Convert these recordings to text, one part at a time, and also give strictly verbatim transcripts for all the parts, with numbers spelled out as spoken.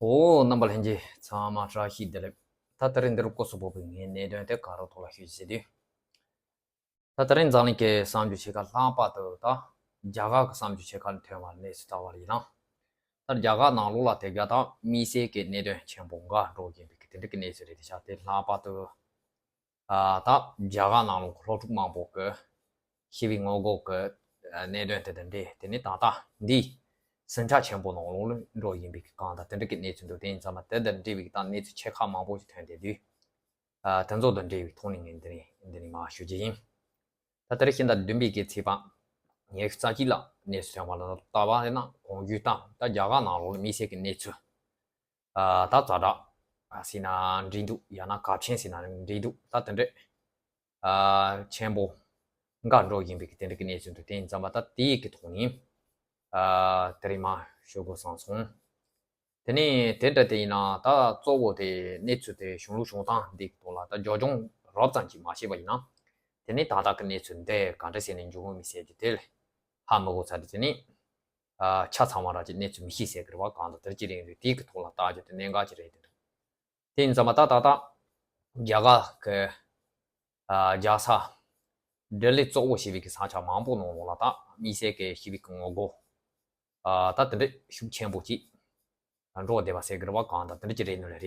ཨོ། རྣམ་པ་ལྷན་རྒྱས་ཚང་མ་བཀྲ་ཤིས་བདེ་ལེགས། ད་དེ་རིང་འདིར་སྐུ་གཟུགས་བོད་པའི་ངའི་གནད་དོན་དེ་ག་རོ་ཐོག་ལ་ཞུ་ཟེར་དུས། ད་དེ་རིང་འཛམ་གླིང་གི་བསམ་རྒྱུ་ཆེ་ཁག་ལྷག་པར་དུ་ད་རྒྱ་གར་གྱི་བསམ་རྒྱུ་ཆེ་ཁག་ལ་ཐོན་པ་གནས་ཚུལ་ལྟ་བ་ཡིན་ན། ད་རྒྱ་གར་ནང་ལོགས་ལ་དེ་ག་ད་དམིགས་བསལ་གྱི་གནད་དོན་ཆེན་པོ་འགའ་འགྲོ་བཞིན་པའི་དེ་འདྲ་གི་གནས་ཚུལ་རེད། དེ་ཆ་དེ་ལྷག་པར་དུ། ཨ། ད་རྒྱ་གར་ནང་ལོགས་ཀྱི་སློབ་ཕྲུག་མང་པོ་གི་ཤི་བའི་ངོ་རྒོལ་གྱི་གནད་དོན་དེ་དང་འབྲེལ། དེ་ནས་ད་ལྟ་འདི་ཟིང་ཆ་ཆེན་པོ་ནང་ལོགས་ལ་འགྲོ་བཞིན་པའི་གང་དང་དེ་འདྲ་གི་གནས་ཚུལ་འདུག་དེ་ཡིན་ཙང་མ་དེ་དང་འབྲེལ་བའི་ད་གནས་ཚུལ་ཆེ་ཁག་མང་པོ་ཞིག་ཐོན་བསྡད་དུས། ཨ། དེ་ཚོ་དང་འབྲེལ་བའི་ཐོག་ནས་ངས་འདི་ནས་འདི་ནས་མར་ཞུ་རྒྱུ་ཡིན། ད་དེ་རིང་ཕྱི་ཟླ་བདུན་པའི་གི་ཚེས་པ་ཉི་ཤུ་རྩ་གཅིག་ལ་གནས་ཚུལ་ཐོན་པ་ལ་ལྟ་བ་ཡིན་ན། གོང་ཞུས་ལྟར་ད་རྒྱ་གར་ནང་ལོགས་ལ་དམིགས་བསལ་གྱི་གནས་ཚུལ། ཨ། ད་ཛ་དྲག་ཟེར་ན་འགྲིག་འདུག་ཡང་ན་གལ་ཆེན་ཟེར་ན་འགྲིག་འདུག་ད་དེ་འདྲ། ཨ། ཆེན་པོ་འགའ་འགྲོ་བཞིན་པའི་དེ་འདྲ་གི་གནས་ཚུལ་འདུག་དེ་ཡིན་ཙང་མ་ད་དེའི་གི་ཐོག་ནས། ཨ། དེ་རིང་མར་ཞུ་དགོས་བསམ་སོང་། དེ་ནས་དེ་འདྲ་དེ་ཡིན་ན་ད་གཙོ་བོ་དེ་གནས་ཚུལ་དེ་བྱུང་ལུགས་བྱུང་སྟངས་འདི་གི་ཐོག་ལ་ད་རྒྱབ་ལྗོངས་རོབ་ཙམ་ཅིག་མ་ཤེས་པ་ཡིན་ན། དེ་ནས་ད་ལྟ་གི་གནས་ཚུལ་འདི་ག་འདྲ་ཟེར་ནས་འབྱུང་གི་མིན་ཟེར་རྒྱུ་དེ་ལ་ཧ་མི་གོ་ཚར་དུས། དེ་ནས། ཨ། ཆ་ཚང་བ་ར་ཅིག་གནས་ཚུལ་མི་ཤེས་ཟེར་གི་རེད་བ། གང་ལྟར་དེ་ཅི་རིང་རེད། དེའི་གི་ཐོག་ལ་ལྟ་རྒྱུ་དེ་གནད་འགག་ཅིག་རེད། དེ་འདུག་དེ་ཡིན་ཙང་མ་ད་ད་ལྟ་རྒྱ་གར་གི། ཨ། རྒྱལ་ས་ལྡི་ལི་གཙོ་བོ་བྱས་པའི་གི་ས་ཆ་མང་པོ་ནང་ལོགས་ལ་ད་དམིགས་བསལ་གྱི་ཞི་བའི་གི་ངོ་རྒོལ། ཨ། ད་དེ་འདྲ་ཤུགས་ཆེན་པོ་ཅིག་འགྲོ་བསྡད་པ་ཟེར་གི་རེད་བ། གང་ལྟར་དེ་འདྲ་ཅིག་རེད་ནི་ལ་རེད།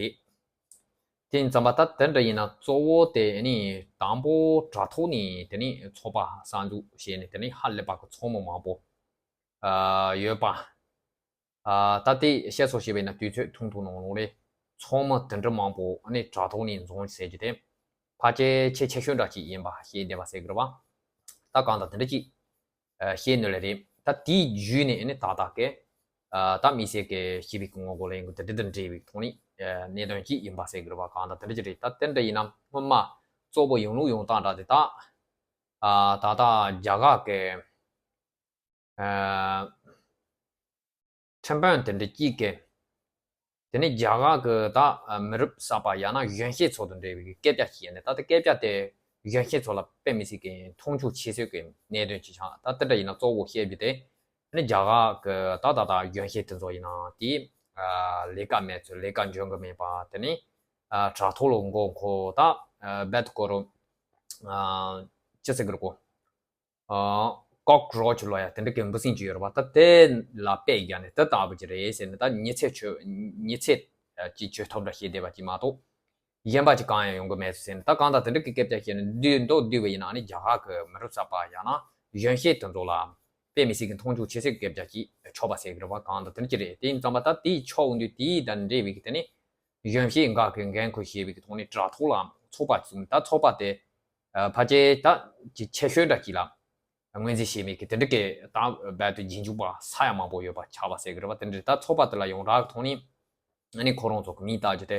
དེ་ཡིན་ཙང་མ་ད་དེ་འདྲ་ཡིན་ན་གཙོ་བོ་དེ་ནི་དང་པོ་དྲ་ཐོག་ནས་དེ་ནི་ཚོགས་པ་གསར་འཛུགས་བྱས་ནས། དེ་ནི་ཧ་ལས་པ་གི་ཚོགས་མི་མང་པོ། ཨ། ཡོད་པ། ཨ། ད་དེ་བཤད་སྲོལ་བྱས་པ་ཡིན་ན་དུས་ཚོད་ཐུང་ཐུང་ནང་ལོགས་ལ་ཚོགས་མི་དེ་འདྲ་མང་པོ་ཨ་ནི་དྲ་ཐོག་ནས་འཛོམས་ཟེར་རྒྱུ་དེ་ཕལ་ཆེར་ཆེས་ཆེ་ཤོས་འདྲ་ཅིག་ཡིན་པ་ཤེས་བསྡད་པ་ཟེར་གི་རེད་བ། ད་གང་ལྟར་དེ་འདྲ་ཅིག་ཨ། ཤེས་ནི་ལ་རེད། ད་དེའི་བརྒྱུད་ནས་ཨ་ནི་ད་ལྟ་གི། ཨ། ད་དམིགས་བསལ་གྱི་ཞི་བའི་གི་ངོ་རྒོལ་ལ་ཡིན་གི་དེ་འདྲ་དང་འབྲེལ་བའི་ཐོག་ནས། ཨ། གནད་དོན་ཅིག་ཡིན་པ་ཟེར་གི་རེད་བ། གང་ལྟར་དེ་འདྲ་ཅིག་རེད། ད་དེ་འདྲ་ཡིན་ན་སྔོན་མ་གཙོ་བོ་ཡོང་ལུགས་ཡོང་སྟངས་འདྲ་དེ་ད། ཨ། ད་ལྟ་རྒྱ་གར་གི། ཨ། ཁྲིམས་དཔོན་དེ་འདྲ་གཅིག་གིས། དེ་ནས་རྒྱ་གར་གི་ད་མི་རབས་གསར་པ་ཡང་ན་གཞོན་སྐྱེས་ཚོ་དང་འབྲེལ་བའི་སྐད་ཆ་བཤད་ནས། ད་ལྟ་སྐད་ཆ་དེ་གཞོན་སྐྱེས་ཚོ་ལ་དཔེ་མི་སྲིད་ཀྱི་མཐོང་ཆུང་བྱེད་སྲོལ་གྱི་གནད་དོན་ཅིག་ཆགས། ད་དེ་འདྲ་ཡིན་ན་གཙོ་བོ་བཤད་རྒྱུ་དེ། དེ་ནས་རྒྱ་གར་གི་ད་ད་ད་གཞོན་སྐྱེས་དེ་ཚོ་ཡིན་ན་དེ། ཨ། ལས་ཀ་མེད་ཚོ་ལས་ཀ་འཇོན་གི་མེད་པ། དེ་ནས། ཨ། དྲ་ཐོག་ལ་མགོ་འཁོར། ད། ཨ། རྦད་དེ་ཀོ་རོ། ཨ། ཅི་ཟེར་གི་རེད་གོ། ཨ། ཀོག་རོ་ཆི་ལབ་ཡ་དེ་འདྲ་གི་འབུ་སྲིན་ཅིག་ཡོད་རེད་བ། ད་དེ་ལ་དཔེ་བཞག་ནས་དེ་ལྟ་བུ་ཅིག་རེད་ཟེར་ནས། ད་མི་ཚེ་ཆོད། མི་ཚེ་ཅིག་ཆོད་ཐབས་འདྲ་བྱེད་བསྡད་པ་ཅིག་མ་གཏོགས་གཞན་པ་ཅིག་གང་ཡང་ཡོང་གི་མེད་ཟེར་ནས། ད་གང་ལྟར་དེ་འདྲ་གི་སྐད་ཆ་བཤད་ནས་བསྡད་མདོག་བསྡད་པ་ཡིན་ན། ཨ་ནི་རྒྱ་གར་གི་མི་རབས་གསར་པ་ཡང་ན་གཞོན་སྐྱེས་དེ་ཚོ་ལ་དཔེ་མི་སྲིད་ཀྱི་མཐོང་ཆུང་བྱེད་སྲོལ་གྱི་སྐད་ཆ་ཅིག་ཆགས་པ་ཟེར་གི་རེད་བ། གང་ལྟར་དེ་འདྲ་ཅིག་རེད། དེ་ཡིན་ཙང་མ་ད་དེ་ཆགས་ཡོང་དུས་དེ་དང་འབྲེལ་བའི་གི་དེ་ནས། གཞོན་སྐྱེས་འགའ་གིས་འགན་ཁུར་བཞེས་པའི་གི་ཐོག་ནས་དྲ་ཐོག་ལ་ཚོགས་པ་བཙུགས་ནས། ད་ཚོགས་པ་དེ། ཨ། ཕལ་ཆེར་ད་ཅིག་ཆེ་ཤོས་འདྲ་ཅིག་ལ་ངོས་འཛིན་བྱེད་མི་གི་དེ་འདྲ་གི་ད་རྦད་དེ་རྗེས་འཇུག་པ་ས་ཡ་མང་པོ་ཡོད་པ་ཆགས་པ་ཟེར་གི་རེད་བ། དེ་འདྲ་ད་ཚོགས་པ་དེ་ལ་ཡོངས་གྲགས་ཐོག་ནས་ཨ་ནི་ཁོ་རང་ཚོ་གི་མིང་བཏགས་རྒྱུ་དེ།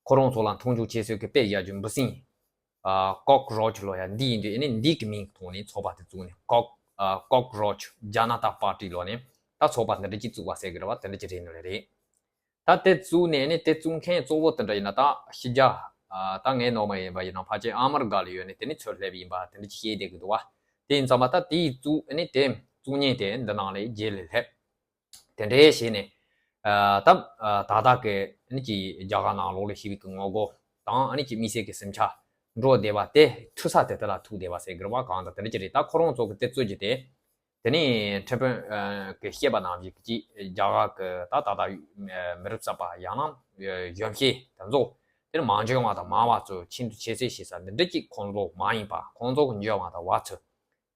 ཁོ་རང་ཚོ་ལ་མཐོང་ཆུང་བྱེད་སྲོལ་གི་དཔེ་བཞག་རྒྱུ་འབུ་སྲིན། ཨ། ཀོག་རོ་ཆི་ལབ་ཡ་འདི་ཡིན་དུས། ཨ་ནི་འདི་གི་མིང་གི་ཐོག་ནས་ཚོགས་པ་དེ་བཙུགས་ནས། ཀོག་ཨ། ཀོག་རོ་ཆི་ཇ་ན་ཏ་པར་ཊི་ལབ་ནས་ད་ཚོགས་པ་འདི་འདྲ་ཅིག་བཙུགས་པ་ཟེར་གི་རེད་བ། དེ་འདྲ་ཅིག་རེད་ནི་ལ་རེད། ད་དེ་བཙུགས་ནས་ནི་དེ་བཙུགས་མཁན་གཙོ་བོ་དེ་འདྲ་ཡིན་ན་ད་ཕྱི་རྒྱལ། ཨ། ད་ངའི་ནང་མ་ཡིན་པ་ཡིན་ན་ཕལ་ཆེར་ཨ་མི་རི་ཀ་ལ་ཡོད་ནས་དེ་ནས་ཚུར་སླེབས་ཡིན་པ་དེ་འདྲ་ཅིག་བཤད་བསྡད་གི་འདུག་བ། དེ་ཡིན་ཙང་མ་ད་དེའི་བཙུགས་ནས་དེ་བཙུགས་མཁན་དེ་འདི་ནང་ལ་རྗེས་ལ་སླེབས། དེ་འདྲའི་བྱས་ནས། ཨ། ད་ད་ལྟ་གི་ཨ་ནི་ཅིག་རྒྱ་གར་ནང་ལོགས་ལ་ཞི་བའི་གི་ངོ་རྒོལ་དང་། ཨ་ནི་ཅིག་དམིགས་བསལ་གི་ཟིང་ཆ་འགྲོ་བསྡད་པ་དེ་ཐུག་ས་དེ་དེ་ལ་ཐུག་བསྡད་པ་ཟེར་གི་རེད་བ། གང་ལྟར་དེ་འདྲ་ཅིག་རེད། ད་ཁོ་རང་ཚོ་གི་དེ་བཙུགས་རྒྱུ་དེ། དེ་ནས་ཁྲིམས་དཔོན་གྱིས་བཤད་པ་ནང་བཞིན་གྱི་རྒྱ་གར་གྱི་ད་ད་ལྟ་མི་རབས་གསར་པ་ཡང་ན་གཞོན་སྐྱེས་དེ་ཚོ། དེ་ནས་མ་འཇོན་བ་དང་མང་བ་ཚོ་ཆེད་དུ་ཁྱད་གསོད་བྱེད་ས་འདི་འདྲ་ཅིག་ཁོང་ཚོ་མ་ཡིན་པ། ཁོང་ཚོ་གི་འཇོན་བ་དང་བ་ཚོ།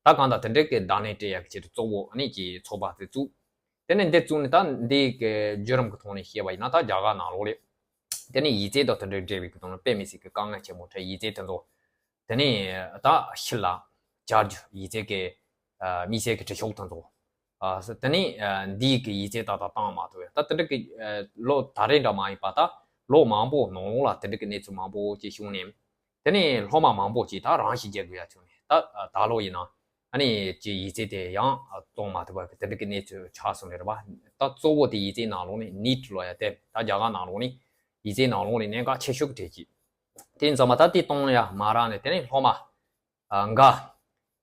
ད་གང་ལྟར་དེ་འདྲ་གི་བརྡ་ལན་སྤྲད་ཡག་གི་ཆེད་དུ་གཙོ་བོ་ཨ་ནི་ཀྱི་ཚོགས་པ་དེ་བཙུགས། དེ་ནས་འདི་བཙུགས་ནས་ད་འདི་གི་བརྒྱུད་རིམ་གི་ཐོག་ནས་བཤད་པ་ཡིན་ན། ད་རྒྱ་གར་ནང་ལོགས་ལ་དེ་ནས་ཡིག་ཚད་དང་དེ་འདྲ་འབྲེལ་བའི་གི་ཐོག་ནས་དཔེ་མི་སྲིད་གི་དཀའ་ངལ་ཆེན་པོ་འཕྲད། ཡིག་ཚད་དེ་ཚོ་དེ་ནས་ད་ཕྱི་ལ་གྱར་རྒྱུ། ཡིག་ཚད་གི་ཨ་དམིགས་བསལ་གི་དྲི་ཤོག་དེ་ཚོ། ཨ་ས་དེ་ནས་ཨ་འདི་གི་ཡིག་ཚད་ཏག་ཏག་བཏང་མ་ཐུབ་ཡ། ད་དེ་འདྲ་གི་ཨ་ལོ་ད་རེས་འདྲ་མ་ཡིན་པ། ད་ལོ་མང་པོ་ནང་ལོགས་ལ་དེ་འདྲ་གི་གནས་ཚུལ་མང་པོ་ཅིག་བྱུང་ནས། དེ་ནས་སློབ་མ་མང་པོ་ཅིག་ད་རང་ཤི་རྒྱག་དགོས་ཡ་བྱུང་ནས། ད་ད་ལོ་ཡིན་ན་ཨ་ནི་ཅིག་ཡིག་ཚད་དེ་ཡང་གཏོང་མ་ཐུབ་པ་གི་དེ་འདྲ་གི་གནས་ཚུལ་ཆགས་སོང་ནས་རེད་པ། ད་གཙོ་བོ་དེ་ཡིག་ཚད་ནང་ལོགས་ནས་ནིཊ་ལབ་ཡ་དེ། ད་རྒྱ་གར་ནང་ལོགས་ནས་ཡིག་ཚད་ནང་ལོགས་ནས་གནད་འགག་ཆེ་ཤོས་ཀྱི་གྲས་ཅིག་དེ་ཡིན་ཙང་མ་ད་དེ་གཏོང་ཡ་མ་རག་ནས། དེ་ནས་སློབ་མ་ཨ་འགའ་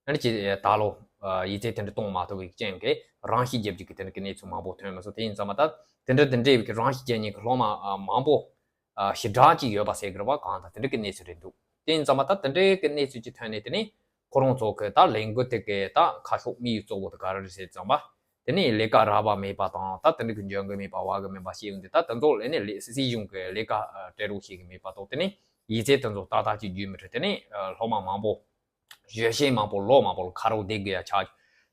ཨ་ནི་ཅིག་ད་ལོ་ ཡིག་ཚད་དེ་འདྲ་གཏོང་མ་ཐུབ་པའི་རྐྱེན་གྱིས་རང་ཤི་བརྒྱབ་ཀྱི་དེ་འདྲ་གི་གནས་ཚུལ་མང་པོ་ཐོན་མ་སོང་། དེ་ཡིན་ཙང་མ་ད་དེ་འདྲ་དེ་འདྲའི་གི་རང་ཤི་བརྒྱབ་མཁན་གྱི་སློབ་མ་མང་པོ་ཞེ་དྲག་ཅིག་ཡོད་པ་ཟེར་གི་རེད་བ། གང་ལྟར་དེ་འདྲ་གི་གནས་ཚུལ་རེད་འདུག་དེ་ཡིན་ཙང་མ་ད་དེ་འདྲའི་གི་གནས་ཚུལ་ཅིག་ཐོན་ནས་དེ་ནས་ཁོ་རང་ཚོ་གི་ད་ལས་འགུལ་དེ་གི་ད་ཁ་ཕྱོགས་དམིགས་ཡུལ་གཙོ་བོ་དེ་ག་རེ་རེད་ཟེར་ཙང་མ། དེ་ནས་ལས་ཀ་རག་པ་མེད་པ་དང་ད་དེ་འདྲ་གི་འཇོན་གི་མེད་པ་བ་གི་མེད་པ་ཞིག་ཡོང་དུས། ད་དེ་ཚོ་ལས་ནས་ལས་སྲིད་གཞུང་གི་ལས་ཀ་སྤྲད་རོགས་བྱེད་གི་མེད་པ་དང་། དེ་ནས་ཡིག་ཚད་དེ་ཚོ་ཏག་ཏག་ཅིག་རྒྱུས་མི་འཕྲོད། དེ་ནས་སློབ་མ་མང་པོ་གཞོན་སྐྱེས་མང་པོ་ལོ་མང་པོ་ལ་ཁ་རོག་བསྡད་དགོས་ཡ་ཆགས།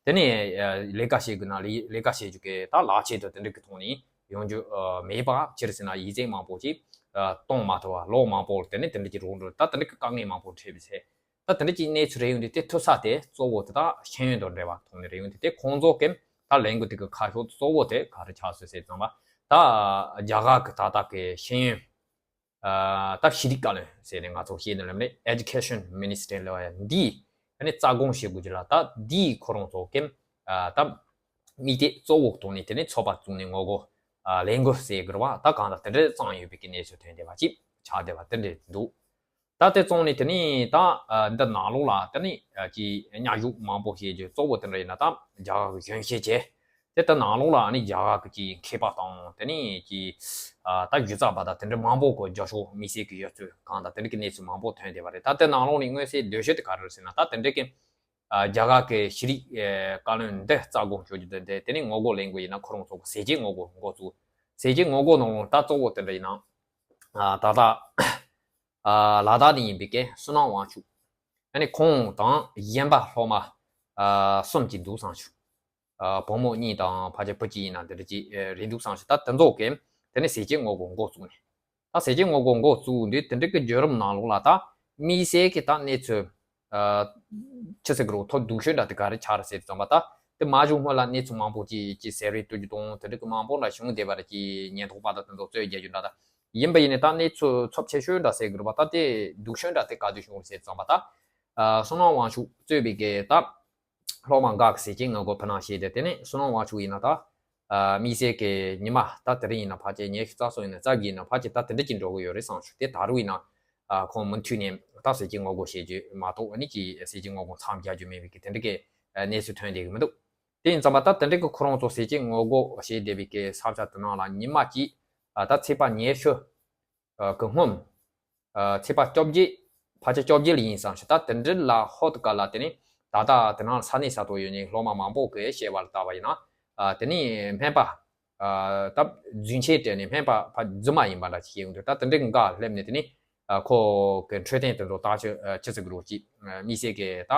དེ་ནས་ལས་ཀ་བྱེད་དགོས་ན་ལས་ཀ་བྱེད་རྒྱུ་གི་ད་ལག་ཆས་དང་དེ་འདྲ་གི་ཐོག་ནས་ཡོང་རྒྱུ་མེད་པ། ཅི་རེད་ཟེར་ན་ཡིག་ཚད་མང་པོ་ཅིག་གཏོང་མ་ཐུབ་པ། ལོ་མང་པོ་དེ་ནས་དེ་འདྲ་ཅིག་རོགས་འགྲོ། ད་དེ་འདྲ་གི་དཀའ་ངལ་མང་པོ་འཕྲད་པའི་ཚེ། ད་དེ་འདྲ་ཅིག་གནས་ཚུལ་རེ་ཡོང་དུས། དེ་ཐུག་ས་དེ་གཙོ་བོ་དེ་ད་ཤེས་ཡོན་དང་འབྲེལ་བ་ཐོག་ནས་རེ་ཡོང་དུས། དེ་ཁོང་ཚོ་གི་ད་ལས་འགུལ་དེ་གི་ཁ་ཕྱོགས་གཙོ་བོ་དེ་ག་རེ་ཆགས་སོང་ཟེར་ཙང་མ། ད་རྒྱ་གར་གི་ད་ལྟ་གི་ཤེས་ཡོན་ད་ཤེས་རིག་བཀའ་བློན་ཟེར་ནས་ང་ཚོ་ཤེས་ནི་ལབ་ནས་Education Minister ལབ་ཡ་འདི་ཨ་ནི་རྩ་དགོངས་བཞེས་དགོས་ཀྱི་ལ། ད་འདི་ཁོ་རང་ཚོ་གི་ད་དམིགས་གཏད་གཙོ་བོ་ཐོག་ནས་དེ་ནས་ཚོགས་པ་བཙུགས་ནས་ངོ་རྒོལ་ལས་འགུལ་ཟེར་དགོས་རེད་བ། ད་གང་ལྟར་དེ་འདྲ་བརྩམས་ཡོད་པའི་གི་གནས་ཚུལ་ཐོན་བསྡད་པ་ཅིག་ཆགས་བསྡད་པ་དེ་འདྲ་འདུག་ད་དེ་བཙོང་ནས་དེ་ནས་ད་འདི་ནང་ལོགས་ལ་དེ་ནས་ཀྱི་མཉམ་ཞུགས་མང་པོ་བྱེད་རྒྱུ་གཙོ་བོ་དེ་འདྲ་ཡིན་ན། ད་རྒྱ་གར་གི་གཞོན་སྐྱེས་བྱས་དེ་ད་ནང་ལོགས་ལ་ནི་རྒྱ་གར་གི་ཀྱི་མཁས་པ་དང་། དེ་ནས་ཀྱི་ད་གཞི་རྩ་པ་དང་དེ་འདྲ་མང་པོ་གི་རྒྱབ་སྐྱོར་དམིགས་བསལ་གྱི་ཡོད་ཚུལ་གང་དང་དེ་འདྲ་གི་གནས་ཚུལ་མང་པོ་ཐོན་བསྡད་པ་རེད། ད་དེ་ནང་ལོགས་ནས་མངོན་གསལ་དོད་ཤོས་དེ་ག་རེ་རེད་ཟེར་ན། ད་དེ་འདྲ་གི་རྒྱ་གར་གི་ཤེས་རིག་བཀའ་བློན་འདི་རྩ་དགོངས་ཞུ་རྒྱུ་དེ་འདི། དེ་ནས་ངོ་རྒོལ་ལས་འགུལ་ཡིན་ན་ཁོ་རང་ཚོ་གི་ཟས་བཅད་ངོ་རྒོལ་འགོ་བཙུགས། ཟས་བཅད་ངོ་རྒོལ་ནང་ལོགས་ད་གཙོ་བོ་དེ་འདྲ་ཡིན་ན། ད་ལྟ་ལ་དྭགས་ནས་ཡིན་པའི་གི་བསོད་ནམས་དབང་ཕྱུག་ཨ་ནི་ཁོང་དང་གཞན་པ་སློབ་མ་གསུམ་གྱི་འདུག་བསམ་བྱུང་། བུ་མོ་གཉིས་དང་ཕལ་ཆེར་བུ་གཅིག་ཡིན་ན་འདི་འདྲ་ཅིག་རེད་འདུག་བསམ་བྱུང་། ད་དེ་ཚོ་གིས་དེ་ནས་ཟས་བཅད་ངོ་རྒོལ་འགོ་བཙུགས་ནས། ད་ཟས་བཅད་ངོ་རྒོལ་འགོ་བཙུགས་དུས་དེ་འདྲ་གི་བརྒྱུད་རིམ་ནང་ལོགས་ལ་ད་དམིགས་བསལ་གྱི་ད་གནས་ཚུལ་ཆི་ཟེར་གི་རེད། ཐོ་སྡུག་ཤོས་འདྲ་དེ་ག་རེ་ཆགས་རེད་ཟེར་ཙམ་པ། ད་དེ་མ་བྱུང་སྔོན་ལ་གནས་ཚུལ་མང་པོ་ཅིག་ཅིག་ཟེར་བའི་ལྟོས་རྒྱུ་དང་དེ་འདྲ་གི་མང་པོ་འདྲ་བྱུང་བསྡད་པ་རེད། ཀྱི་ཉེན་རྟོག་པ་དང་དེ་ཚོ་རྩོད་རྒྱག་རྒྱུ་འདྲ་ད་ཡིན་པ་ཡིན་ནས། ད་གནས་ཚུལ་ཚབས་ཆེ་ཤོས་འདྲ་ཟེར་གི་རེད་པ། ད་དེ་སྡུག་ཤོས་འདྲ་དེ་ག་དུས་བྱུང་རེད་ཟེར་ཙམ་པ། ད་བསོད་ནམས་དབང་ཕྱུག་གཙོས་པའི་གི་ད་སློབ་མ་འགའ་གི་ཟས་བཅད་ངོ་རྒོལ་ཕུ་ནང་བྱས་ཏེ། དེ་ནས་བསོད་ནམས་དབང་ཕྱུག་ཡིན་ན་ད་དམིགས་བསལ་གྱི་ཉི་མ་ད་དེ་རིང་ཡིན་ན་ཕལ་ཆེར་ཉི་ཤུ་རྩ་གསུམ་ཡིན་ན་རྩ་བཞི་ཡིན་ན་ཕལ་ཆེར་ད་དེ་འདྲ་ཅིག་འགྲོ་གི་ཡོད་རེད་བསམ་བྱུང་། དེ་ད་རུང་ཡིན་ན་ཁོང་མུ་མཐུད་ནས་ད་ཟས་བཅད་ངོ་རྒོལ་བྱེད་རྒྱུ་མ་གཏོགས་ཨ་ནི་ཀྱི་ཟས་བཅད་ངོ་རྒོལ་མཚམས་རྒྱག་རྒྱུ་མེད་པའི་གི་དེ་འདྲ་གི་གནས་ཚུལ་ཐོན་བསྡད་གི་མི་འདུག་དེ་ཡིན་ཙམ་པ་ད་དེ་འདྲ་གི་ཁོ་རང་ཚོ་ཟས་བཅད་ངོ་རྒོལ་བྱེད་བསྡད་པའི་གི་ས་ཆ་དེ་ནང་ལ་ཉི་མ་གཅིག་ད་ཚེས་པ་ཉི་ཤུ་གི་སྔོན། ཚེས་པ་བཅོ་བརྒྱད། ཕལ་ཆེར་བཅོ་བརྒྱད་ལ་ཡིན་བསམ་ཞིག་ད་དེ་འདྲ་ལ་ཧོ་ཏི་ཀ་ལ་དེ་ནས་ད་ལྟ་དེ་ནང་ས་གནས་ས་ཐོག་ཡོད་མཁན་སློབ་མ་མང་པོ་གིས་བཤད་པ་ལ་བལྟས་པ་ཡིན་ན། དེ་ནས་སྨན་པ་ད་རྫུན་ཆས་སྤྲད་ནས་སྨན་པ་ཕ་རྫུན་མ་ཡིན་པ་འདྲ་ཞིག་བཤད་ཡོང་དུས། ད་དེ་འདྲའི་འགའ་སླེབས་ནས་དེ་ནས་ཁོ་གི་འཕྲོད་བསྟེན་དེ་ཚོ་བརྟག་དཔྱད་ཆི་ཟེར་གི་རེད། ཅིག་དམིགས་བསལ་གི་ད་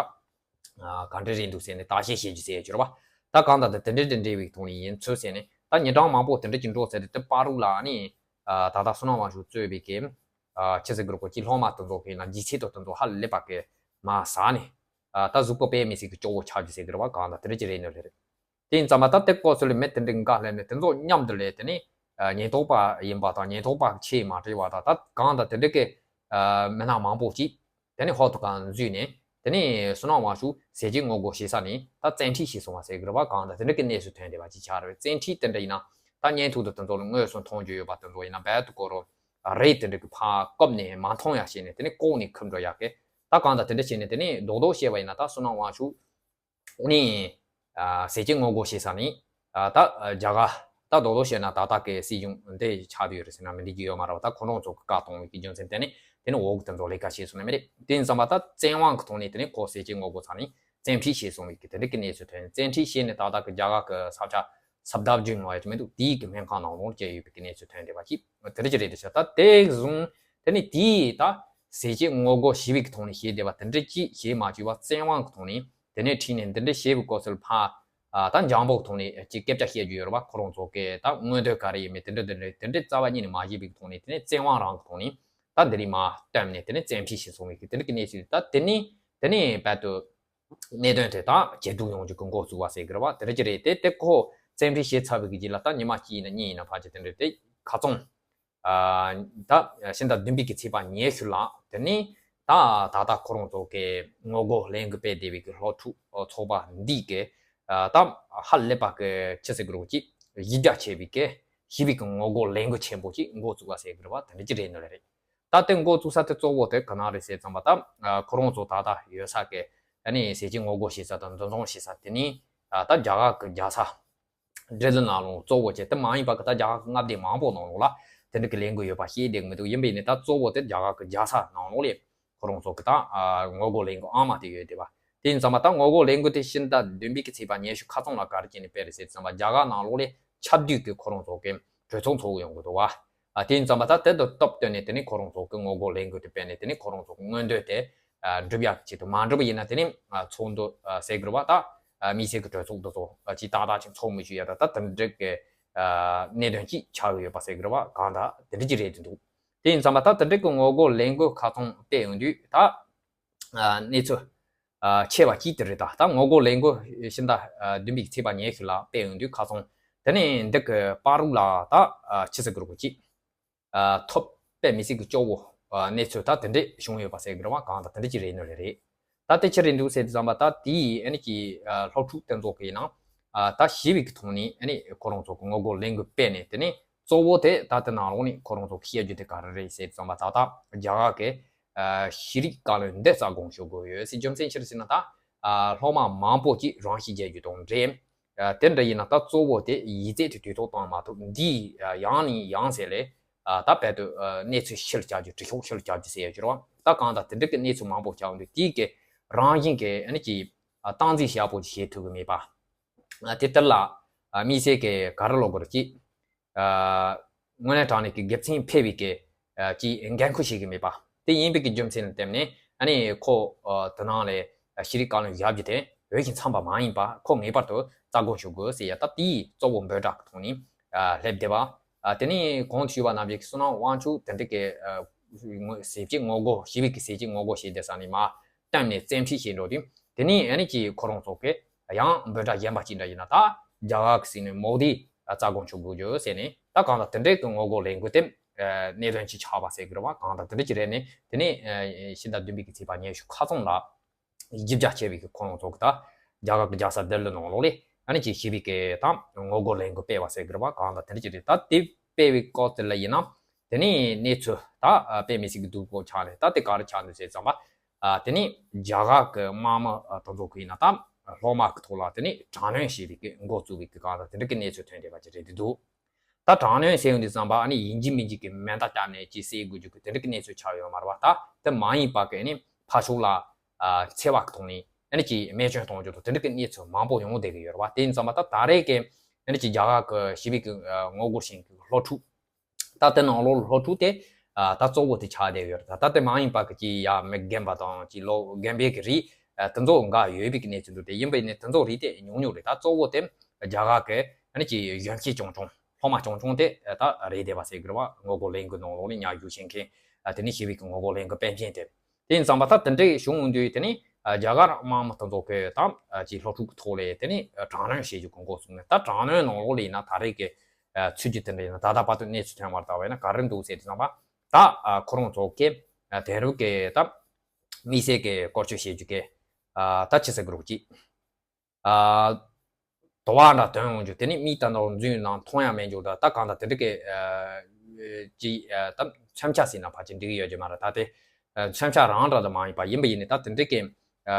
ག་འདྲ་རེད་འདུག་ཟེར་ནས་བརྟག་དཔྱད་བྱེད་རྒྱུ་ཟེར་ཡ་ཅིག་རེད་པ། ད་གང་ལྟར་དེ་དེ་འདྲ་དེ་འདྲ་བའི་ཐོག་ནས་ཡིན་ཚུལ་ཟེར་ནས། ད་ཉིན་གྲངས་མང་པོ་དེ་འདྲ་ཅིག་འགྲོ་ཚར་དུས་དེ་བར་དུ་ལ་ནི་ད་ལྟ་བསོད་ནམས་དབང་ཕྱུག་གཙོས་པའི་གི་ཆི་ཟེར་གི་རེད། ཁོ་ཅིག་སློབ་མ་དེ་ཚོ་གི་ན་ལྗིད་ཚད་དང་དེ་ཚོ་ཧ་ལས་པ་གི་མར་ཟགས་ནས། ད་གཟུགས་པོ་དཔེ་མི་སྲིད་གི་སྐྱོ་བོ་ཆགས་རྒྱུ་ཟེར་གི་རེད་པ། གང་ལྟར་དེ་འདྲ་ཅིག་རེད་ནི་རེད། དེ་ཡིན་ཙང་མ་ད་དེ་སྐོར་ཚོ་ལ་མི་དེ་འདྲའི་འགའ་སླེབས་ནས་དེ་ཚོ་མཉམ་དུ་ལས་དེ་ནས་ཉེན་རྟོག་པ་ཡིན་པ་དང་ཉེན་རྟོག་པ་ཆེས་མ་བྲེལ་བ་དང་། ད་གང་ལྟར་དེ་འདྲ་གི་མི་སྣ་མང་པོ་ཅིག་དེ་ནས་ཧོ་ཏི་ཀ་འཛུལ་ནས། དེ་ནས་བསོད་ནམས་དབང་ཕྱུག་ཟས་བཅད་ངོ་རྒོལ་བྱེད་ས་ནས་ད་བཙན་ཁྲིད་བྱས་སོང་བ་ཟེར་གི་རེད་པ། གང་ལྟར་དེ་འདྲ་གི་གནས་ཚུལ་ཐོན་བསྡད་པ་ཅིག་ཆགས་རེད། བཙན་ཁྲིད་དེ་འདྲ་ཡིན་ན་ད་བརྙན་ཐུང་དེ་དེ་ཚོ་ལ་དངོས་སུ་མཐོང་རྒྱུ་ཡོད་པ་དེ་ཚོ་ཡིན་ན་རྦད་དེ་ཁོ་རང་རེད་དེ་འདྲ་གི་ཕར་བཀབ་ནས་མ་མཐོང་ཡ་བྱས་ནས། དེ་ནས་ལྐོག་ནས་ཁུར་འགྲོ་ཡག་གི། ད་གང་ལྟར་དེ་འདྲ་བྱས་ནས་དེ་ནས་རྡོག་རྡོག་བཤད་པ་ཡིན་ན་ད་བསོད་ནམས་དབང་ཕྱུག་ནི། ཨ་ཟས་བཅད་ངོ་རྒོལ་བྱེད་ས་ནི། ཨ་ད་ཨ་རྒྱ་གར་ད་རྡོག་རྡོག་བཤད་ན་ད་ལྟ་གི་སྲིད་གཞུང་འདི་ཆགས་བསྡད་ཡོད་རེད་ཟེར་ན་མི་འགྲིག་གི་ཡོད་མ་རེད་པ། ད་ཁོ་རང་ཚོ་གི་བཀའ་གཏོང་བའི་གི་རྒྱུ་མཚན་དེ་ནི་དེ་ནི་འོག་གི་དེ་ཚོ་ལས་ཀ་བྱས་སོང་ནི་མི་རེད། དེ་ཡིན་ཙང་མ་ད་བཙན་དབང་གི་ཐོག་ནས་དེ་ནི་ཁོ་ཟས་བཅད་ངོ་རྒོལ་ཚར་ནི་བཙན་ཁྲིད་བྱས་སོང་བའི་གི་དེ་འདྲ་གི་གནས་ཚུལ་ཐོན། བཙན་ཁྲིད་བྱས་ནས་ད་ལྟ་གི་རྒྱ་གར་གི་ས་ཆ་སབ་དབ་ཇུན་ལབ་ཡ་ཅིག་མི་འདུག་དེའི་གི་སྨན་ཁང་ནང་ལོགས་བསྐྱལ་ཡོད་པའི་གི་གནས་ཚུལ་ཐོན་བསྡད་པ་ཅིག་དེ་འདྲ་ཅིག་རེད་དེ་ཤག་ད་དེ་བཟུང་དེ་ནི་དེའི་ད་ཟས་བཅད་ངོ་རྒོལ་བྱས་པའི་གི་ཐོག་ནས་བྱས་བསྡད་པ་དེ་འདྲ་ཅིག་བྱས་མ་བཅུག་པ་བཙན་དབང་གི་ཐོག་ནས། དེ་ནས་ཁྲིད་ནས་འདི་འདྲ་བྱས་པའི་སྐོར་ཚུལ་ཕར་ཨ་ད་འཇམ་པོ་ཐོག་ནས་ཅིག་སྐད་ཆ་བཤད་རྒྱུ་ཡོད་རེད་པ། ཁོ་རང་ཚོ་གི་ད་མངོན་འདོད་ག་རེ་ཡིན་མིན་དེ་འདྲ་དེ་འདྲ་དེ་འདྲ་རྩ་བ་ཉིད་ནས་མ་བཤད་པའི་ཐོག་ནས། དེ་ནས་བཙན་དབང་རང་གི་ཐོག་ནས་ད་འདི་རིགས་མར་བཏོན་ནས་དེ་ནས་བཙན་ཁྲིད་བྱས་སོང་བའི་གི་དེ་འདྲ་གི་གནས་ཚུལ། ད་དེ་ནས་དེ་ནས་རྦད་དུ་གནད་དོན་དེ་ད་ཇེ་སྡུག་ཡོང་རྒྱུ་གི་འགོ་བཙུགས་པ་ཟེར་གི་རེད་པ། དེ་འདྲ་ཅིག་རེད་དེ། དེ་ཁོ་བཙན་ཁྲིད་བྱས་ཚར་བའི་གི་རྗེས་ལ་ད་ཉི་མ་གཅིག་ཡིན་ན་གཉིས་ཡིན་ན་ཕལ་ཆེར་དེ་འདྲ་དེ་ཁ་ཚང་། ཨ་ད་ཕྱི་ཟླ་བདུན་པའི་གི་ཚེས་པ་ཉི་ཤུ་ལ་དེ་ནས་ད་ད་ལྟ་ཁོ་རང་ཚོ་གི་ངོ་རྒོལ་ལས་འགུལ་སྤེལ་བསྡད་པའི་གི་སློབ་ཕྲུག་ཚོགས་པ་འདི་གི་ཨ་ད་ཧ་ལས་པ་གི་ཆི་ཟེར་གི་རེད། ཅིག་གཞི་རྒྱ་ཆེ་བའི་གི་ཞི་བའི་གི་ངོ་རྒོལ་ལས་འགུལ་ཆེན་པོ་ཅིག་འགོ་བཙུགས་པ་ཟེར་གི་རེད་པ། དེ་འདྲ་ཅིག་རེད་ནི་རེད། ད་དེ་འགོ་བཙུགས་ས་དེ་གཙོ་བོ་དེ་ག་ན་རེད་ཟེར་ཙམ་པ། ད་ཁོ་རང་ཚོ་ད་ལྟ་ཡོད་ས་གི་ ཨ་ནི་ཟས་བཅད་ངོ་རྒོལ་བྱེད་ས་དང་འདུ་འཛོམས་བྱེད་ས་དེ་ནི་ད་རྒྱ་གར་གྱི་རྒྱལ་ས་ལྡི་ལི་ནང་ལོགས་གཙོ་བོ་བྱས་དེ་མ་ཡིན་པ་གི་ད་རྒྱ་གར་གྱི་མངའ་སྡེ་མང་པོ་ནང་ལོགས་ལ་དེ་འདྲ་གི་ལས་འགུལ་ཡོད་པ་ཤེས་བསྡད་གི་མི་འདུག་ཡིན་པ་ཡིན་ནའི་ད་གཙོ་བོ་དེ་རྒྱ་གར་གྱི་རྒྱལ་ས་ནང་ལོགས་ལ་ཁོ་རང་ཚོ་གི་ད་ངོ་རྒོལ་ལས་འགུལ་ཨང་མ་དེ་ཡོད་བསྡད་པ། དེ་ཡིན་ཙང་མ་ད་ངོ་རྒོལ་ལས་འགུལ་དེ་ཕྱི་ཟླ་བདུན་པའི་གི་ཚེས་པ་ཉི་ཤུ་ཁ་ཚང་ལ་ག་རེ་བྱས་ནས་སྤེལ་རེད་ཟེར་ཙང་མ་རྒྱ་གར་ནང་ལོགས་ལ་ཆབ་སྲིད་ཀྱི་ཁོ་རང་ཚོ་གི་གྲོས་ཚོགས་འཚོགས་ཡོང་གི་འདུག་བ། ཨ་དེ་ཡིན་ཙང་མ་ད་དེ་དང་སྟབས་བསྟུན་ནས་དེ་ནི་ཁོ་རང་ཚོ་གི་ངོ་རྒོལ་ལས་འགུལ་དེ་སྤེལ་ནས་དེ་ནི་ཁོ་རང་ཚོ་གི་མངོན་འདོད་དེ་ཨ་འགྲུབ་ཡག་ཆེད་དུ་མ་འགྲུབ་པ་ཡིན་ན་དེ་ནི་ཨ་ཚོགས་འདུ་ཨ་ཟེར་གི་རེད་བ། ད་ཨ་དམིགས་བསལ་གྱི་གྲོས་ཚོགས་འདི་ཚོ་ཨ་ཅིག་ཏག་ཏག་ཅིག་ཚོགས་མི་ཤེས་ཡ། ད་ད་དེ་འདྲ་གི་ཨ་གནད་དོན་ཅིག་ཆགས་ཀྱི་ཡོད་པ་ཟེར་གི་རེད་བ། གང་ལྟར་དེ་འདྲ་ཅིག་རེད་འདུག་དེ་ཡིན་ཙང་མ་ད་དེ་འདྲ་གི་ངོ་རྒོལ་ལས་འགུལ་ཁ་ཚང་སྤེལ་ཡོང་དུས་ད་ཨ་གནས་ཚུལ་ཨ་ཆེ་བ་གཅིག་དེ་རེད། ད་ད་ངོ་རྒོལ་ལས་འགུལ་ཕྱི་ཟླ་ཨ་བདུན་པའི་ཚེས་པ་ཉི་ཤུ་ལ་སྤེལ་ཡོང་དུས་ཁ་ཚང་དེ་ནས་འདི་གི་པ་རུག་ལ་ད་ཨ་ཕྱི་སྲིད་གི་རོགས་གཅིག་ཨ་ཐོབ་པའི་མི་སྲིད་ཀྱི་སྐྱོ་བོ་ཨ་གནས་ཚུལ་ད་དེ་འདྲས་བྱུང་ཡོད་པ་ཟེར་གི་རེད་བ། གང་ལྟར་དེ་འདྲས་ཅིག་རེད་ནི་རེད། རེད། ད་དེ་ཅི་རེད་འདུག་ཟེར་དུས་ཙམ་པ་ད་དེའི་ཨ་ནི་ཀྱི་ཨ་སློབ་ཕྲུག་དེ་ཚོ་གི་ནང་ཨ་ད་ཞི་བའི་གི་ཐོག་ནས་ཨ་ནི་ཁོ་རང་ཚོ་གི་ངོ་རྒོལ་ལས་འགུལ་སྤེལ་ནས་དེ་ནས་གཙོ་བོ་དེ་ད་དེ་ནང་ལོགས་ནས་ཁོ་རང་ཚོ་གི་བཤད་རྒྱུ་དེ་ག་རེ་རེད་ཟེར་དུས་ཙམ་པ་ད་ད་རྒྱ་གར་གི་ཨ་ཤེས་རིག་བཀའ་བློན་འདི་རྩ་དགོངས་ཞུ་དགོས་ཡོད་ཟེར། རྒྱུ་མཚན་ཅི་རེད་ཟེར་ན་ད་ཨ་སློབ་མ་མང་པོ་ཅིག་རང་ཤི་བྱེད་རྒྱུ་དང་འབྲེལ། ཨ་དེ་འདྲ་ཡིན་ན་ད་གཙོ་བོ་དེ་ཡིག་ཚད་དེ་དུས་ཐོག་བཏང་མ་ཐུབ། འདི་ཡང་ནས་ཡང་ཟེར་ལས་ཨ་ད་བལ་དུ་ཨ་གནས་ཚུལ་ཕྱིར་བསྐྱར་རྒྱུ། དྲི་ཤོག་ཕྱིར་བསྐྱར་རྒྱུ་ཟེར་ཡ་ཅིག་རེད་བ། ད་གང་ལྟར་དེ་འདྲ་གི་གནས་ཚུལ་མང་པོ་ཆགས་འདུག་དེའི་གི་རང་བཞིན་གི་ཨ་ནི་ཀྱི་ཨ་སྟངས་འཛིན་ཡག་པོ་ཅིག་བྱེད་ཐུབ་གི་མེད་པ། ཨ་དེ་ལྟར་ལ་ཨ་དམིགས་བསལ་གི་ག་རེ་ལབ་དགོས་རེད་ཅིག་ཨ་དངོས་གནས་དྲང་གནས་ཀྱི་དགེ་མཚན་འཕེལ་བའི་གི་ཨ་ཅིག་འགན་ཁུར་བྱེད་ཀྱི་མེད་པ། དེ་ཡིན་པའི་གི་རྒྱུ་མཚན་ལ་བརྟེན་ནས་ཨ་ནི་ཁོ་ཨ་དེ་ནང་ལ་ཨ་ཤེས་རིག་བཀའ་བློན་བཞག་རྒྱུ་དེ་འོས་ཤིང་འཚམས་པ་མ་ཡིན་པ་ཁོ་ངེས་པར་དུ་རྩ་དགོངས་ཞུ་དགོས་ཟེར་ཡ། ད་དེའི་གཙོ་བོ་འབོད་སྒྲ་གི་ཐོག་ནས་ཨ་སླེབས་བསྡད་པ། ཨ་དེ་ནས་གོང་དུ་ཞུས་པ་ནང་བཞིན་བསོད་ནམས་དབང་ཕྱུག་དེ་འདྲ་གི་ཨ་ཟས་བཅད་ངོ་རྒོལ་ཞི་བའི་གི་ཟས་བཅད་ངོ་རྒོལ་བྱེད་བསྡད་ས་ནས་མར་བཏོན་ནས་བཙན་ཁྲིད་བྱེད་འགྲོ་དུས་དེ་ནས་ཨ་ནི་ཀྱི་ཁོ་རང་ཚོ་གི་ཡང་འབོད་སྒྲ་གཞན་པ་ཅིག་འདྲ་ཡིན་ན་ད་རྒྱ་གར་གྱི་ཟེར་ནས་མོ་དི་རྩ་དགོངས་ཞུ་དགོས་རྒྱུ་ཟེར་ནས། ད་གང་ལྟར་དེ་འདྲའི་གི་ངོ་རྒོལ་ལས་འགུལ་དེ་གནད་དོན་ཅིག་ཆགས་པ་ཟེར་གི་རེད་བ། གང་ལྟར་དེ་འདྲ་ཅིག་རེད་ནས་དེ་ནས་ཕྱི་ཟླ་བདུན་པའི་གི་ཚེས་པ་ཉི་ཤུ་ཁ་ཚང་ལ་བཞི་བརྒྱ་བྱས་པའི་གི་ཁོ་རང་ཚོ་གི་ད་རྒྱ་གར་གི་རྒྱལ་ས་ལྡི་ལི་ནང་ལོགས་ལ་ཨ་ནི་ཅིག་ཞི་བའི་གི་ད་ངོ་རྒོལ་ལས་འགུལ་སྤེལ་བ་ཟེར་གི་རེད་བ། གང་ལྟར་དེ་འདྲ་ཅིག་རེད། ད་དེ་སྤེལ་བའི་སྐབས་དེ་ལ་ཡིན་ན་དེ་ནས་གནས་ཚུལ་ད་དཔེ་མི་སྲིད་གི་སྡུག་པོ་ཆགས་ནས་ད་དེ་ག་རེ་ཆགས་འདུག་ཟེར་ཙམ་པ། ཨ་དེ་ནི་རྒྱ་གར་གི་དམག་མི་ཨ་དེ་ཚོ་གི་ཡིན་ན་ད་སློབ་མ་གི་ཐོག་ལ་དེ་ནི་དྲག་གནོན་བྱེད་པའི་གི་འགོ་བཙུགས་པའི་གི་གང་ལྟར་དེ་འདྲ་གི་གནས་ཚུལ་ཐོན་བསྡད་པ་ཅིག་རེད་འདུག་ད་དྲག་གནོན་ཟེར་ཡོང་དུས་ཙམ་པ་ཨ་ནི་ཡིན་གཅིག་མིན་གཅིག་གི་མེ་མདའ་བཏང་ནས་ཅིག་བསད་དགོས་རྒྱུ་གི་དེ་འདྲ་གི་གནས་ཚུལ་ཆགས་ཡོད་མ་རེད་བ། ད་དེ་མ་ཡིན་པ་གི་ཨ་ནི་ཕར་ཕྱོགས་ལ་ཨ་འཚེ་བ་གི་ཐོག་ནས་ཨ་ནི་ཅིག་རྨས་སྐྱོན་གཏོང་རྒྱུ་དང་དེ་འདྲ་གི་གནས་ཚུལ་མང་པོ་ཡོང་བསྡད་གི་ཡོད་རེད་བ། དེ་ཡིན་ཙམ་པ་ད་ད་རེས་ཀྱི་ཨ་ནི་ཅིག་རྒྱ་གར་གི་ཞི་བའི་གི་ཨ་ངོ་རྒོལ་བྱེད་མཁན་གི་སློབ་ཕྲུག་ད་དེ་ནང་ལོགས་སློབ་ཕྲུག་དེ་ཨ་ད་གཙོ་བོ་དེ་ཆགས་བསྡད་ཡོད་རེད། ད་ད་དེ་མ་ཡིན་པ་གི་ཅིག་ཡ་མི་རྒན་པ་དང་ཅིག་ལོ་རྒན་པའི་གི་རིགས་ཨ་དེ་ཚོ་འགའ་ཡོད་པའི་གི་གནས་ཚུལ་འདུག་དེ་ཡིན་པ་ཡིན་ནའི་དེ་ཚོ་རིགས་དེ་ཉུང་ཉུང་རེད། ད་གཙོ་བོ་དེ་རྒྱ་གར་གི་ཨ་ནི་ཅིག་གཞོན་སྐྱེས་རྐྱང་རྐྱང་སློབ་མ་རྐྱང་རྐྱང་དེ་ཨ་ད་རེད་བསྡད་པ་ཟེར་གི་རེད་བ། ངོ་རྒོལ་ལས་འགུལ་ནང་ལོགས་ནས་མཉམ་ཞུགས་བྱེད་མཁན་ཨ་དེ་ནི་ཞི་བའི་གི་ངོ་རྒོལ་ལས་འགུལ་སྤེལ་མཁན་དེ། དེ་ཡིན་ཙམ་པ་ད་དེ་འདྲའི་བྱུང་ཡོང་དུས་དེ་ནི་ཨ་རྒྱ་གར་དམག་མི་དེ་ཚོ་གི་ད་ཨ་ཅིག་སློབ་ཕྲུག་གི་ཐོག་ལ་དེ་ནི་ཨ་དྲག་གནོན་བྱེད་རྒྱུ་གི་འགོ་བཙུགས་ནས། ད་དྲག་གནོན་ནང་ལོགས་ལ་ཡིན་ན་ད་རེས་ཀྱི་ཨ་ཚུལ་གྱི་དེ་འདྲ་ཡིན་ན་ད་ལྟ་བར་དུ་གནས་ཚུལ་ཐོན་བར་ལྟ་བ་ཡིན་ན་ག་རེ་འདུག་ཟེར་དུས་ཙམ་པ་ད་ཨ་ཁོ་རང་ཚོ་གི་ཨ་དེང་རབས་ཀྱི་ད་དམིགས་བསལ་གྱི་སྐོར་སྐྱོད་བྱེད་རྒྱུ་གི་ཨ་ད་ཅི་ཟེར་དགོས་རེད་ཅིག་ཨ་དུ་བ་འདྲ་ཐོན་ཡོང་རྒྱུ། དེ་ནི་མིག་ལྟ་ན་འཛུལ་ནང་མཐོང་ཡ་མེད་རྒྱུ་འདྲ། ད་གང་ལྟར་དེ་འདྲ་གི་ཨ་ཅིག་ཨ་ད་མཚོན་ཆ་ཟེར་ན་ཕལ་ཆེར་འགྲིག་གི་ཡོད་ཀྱི་མ་རེད། ད་དེ་ཨ་མཚོན་ཆ་རང་འདྲ་དུ་མ་ཡིན་པ་ཡིན་པ་ཡིན་ནའི་ད་དེ་འདྲ་གི་ཨ་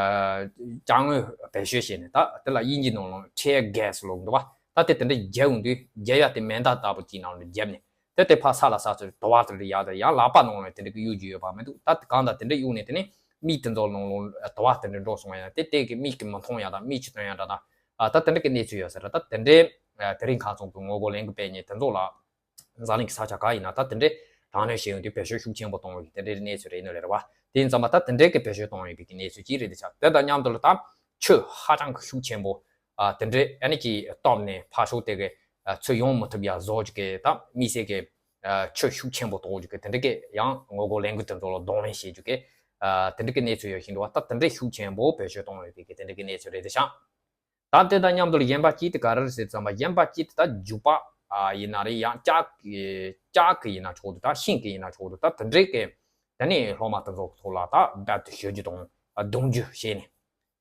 ཅ་དངོས་བེད་སྤྱོད་བྱས་ནས་ད་དེ་ལ་དབྱིན་ཇིའི་ནང་ལ་tear gas ལབ་འདུག་བ། ད་དེ་དེ་འདྲ་བརྒྱབ་ཡོང་དུས་བརྒྱབ་ཡ་དེ་མེ་མདའ་ལྟ་བུ་ཅིག་ནང་ལ་བརྒྱབ་ནས། དེ་དེ་ཕར་ས་ལ་ས་ཚོད་དུ་བ་དེ་འདྲ་ཡག་དང་ཡང་ལག་པ་ནང་ལ་དེ་འདྲ་གི་གཡུག་རྒྱུ་ཡོད་པ་མི་འདུག་ད་གང་ལྟར་དེ་འདྲ་གཡུག་ནས་དེ་ནི་མིག་དེ་ཚོ་ནང་ལ་དུ་བ་དེ་འདྲ་འགྲོ་སོང་བ་ཡིན་ན་དེ་དེ་གི་མིག་གིས་མི་མཐོང་ཡ་དང་མིག་ཆུ་ཐོན་ཡ་འདྲ་དང་ཨ་ད་དེ་འདྲ་གི་གནས་ཚུལ་ཡོད་ས་རེད། ད་དེ་འདྲའི་ཨ་དེ་རིང་ཁ་སང་གི་ངོ་རྒོལ་ལས་འགུལ་སྤེལ་མཁན་དེ་ཚོ་ལ་འཛམ་གླིང་གི་ས་ཆ་ག་ཡིན་ན་ད་དེ་འདྲའི་དྲག་གནོན་བྱེད་ཡོང་དུས་བེད་སྤྱོད་ཤུགས་ཆེན་པོ་གཏོང་བའི་དེ་འདྲའི་གནས་ཚུལ་རེད་ནི་རེད་བ། དེ་ཡིན་ཙང་མ་ད་དེ་འདྲའི་གི་བེད་སྤྱོད་གཏོང་ཡོད་པའི་གི་གནས་ཚུལ་ཅིག་རེད་དེ་ཆགས། དེ་དང་མཉམ་དུ་ལ་ད་ཆུ་ཧ་ཅང་གི་ཤུགས་ཆེན་པོ་ཨ་དེ་འདྲའི་ཨ་ནི་ཀྱི་སྟོབས་ནས་ཕར་ཕྱོགས་དེ་གི་ཨ་ཚུར་ཡོང་མི་ཐུབ་ཡ་བཟོ་རྒྱུ་གི་ད་དམིགས་བསལ་གི་ཨ་ཆུ་ཤུགས་ཆེན་པོ་གཏོང་རྒྱུ་གི་དེ་འདྲ་གི་ཡང་ངོ་རྒོལ་ལས་འགུལ་དེ་ཚོ་ལ་གདོང་ལེན་བྱེད་རྒྱུ་གི་ཨ་དེ་འདྲ་གི་གནས་ཚུལ་ཡོད་བཞིན་འདུག་བ། ད་དེ་འདྲའི་ཤུགས་ཆེན་པོ་བེད་སྤྱོད་གཏོང་ཡོད་པའི་གི་དེ་འདྲ་གི་གནས་ཚུལ་རེད་དེ་ཤག་ད་དེ་དང་མཉམ་དུ་ལ་གཞན་པ་གཅིག་དེ་ག་རེ་རེད་ཟེར་ཙམ་པ་གཞན་པ་གཅིག་དེ་ད་རྒྱུག་པ་ཨ་ཡིན་ན་རེད། ཡང་ལྕགས་ཀྱི་ལྕགས་ཀྱི་ཡིན་ན་ཆོག་འདུག་ད་ཤིང་གི་ཡིན་ན་ཆོག་འདུག་ད་དེ་འདྲའི་གི་དེ་ནས་སློབ་མ་དེ་ཚོ་ཐོག་ལ་ད་རྦད་དེ་གཞུ་རྒྱུ་དང་རྡུང་རྒྱུ་བྱས་ནས།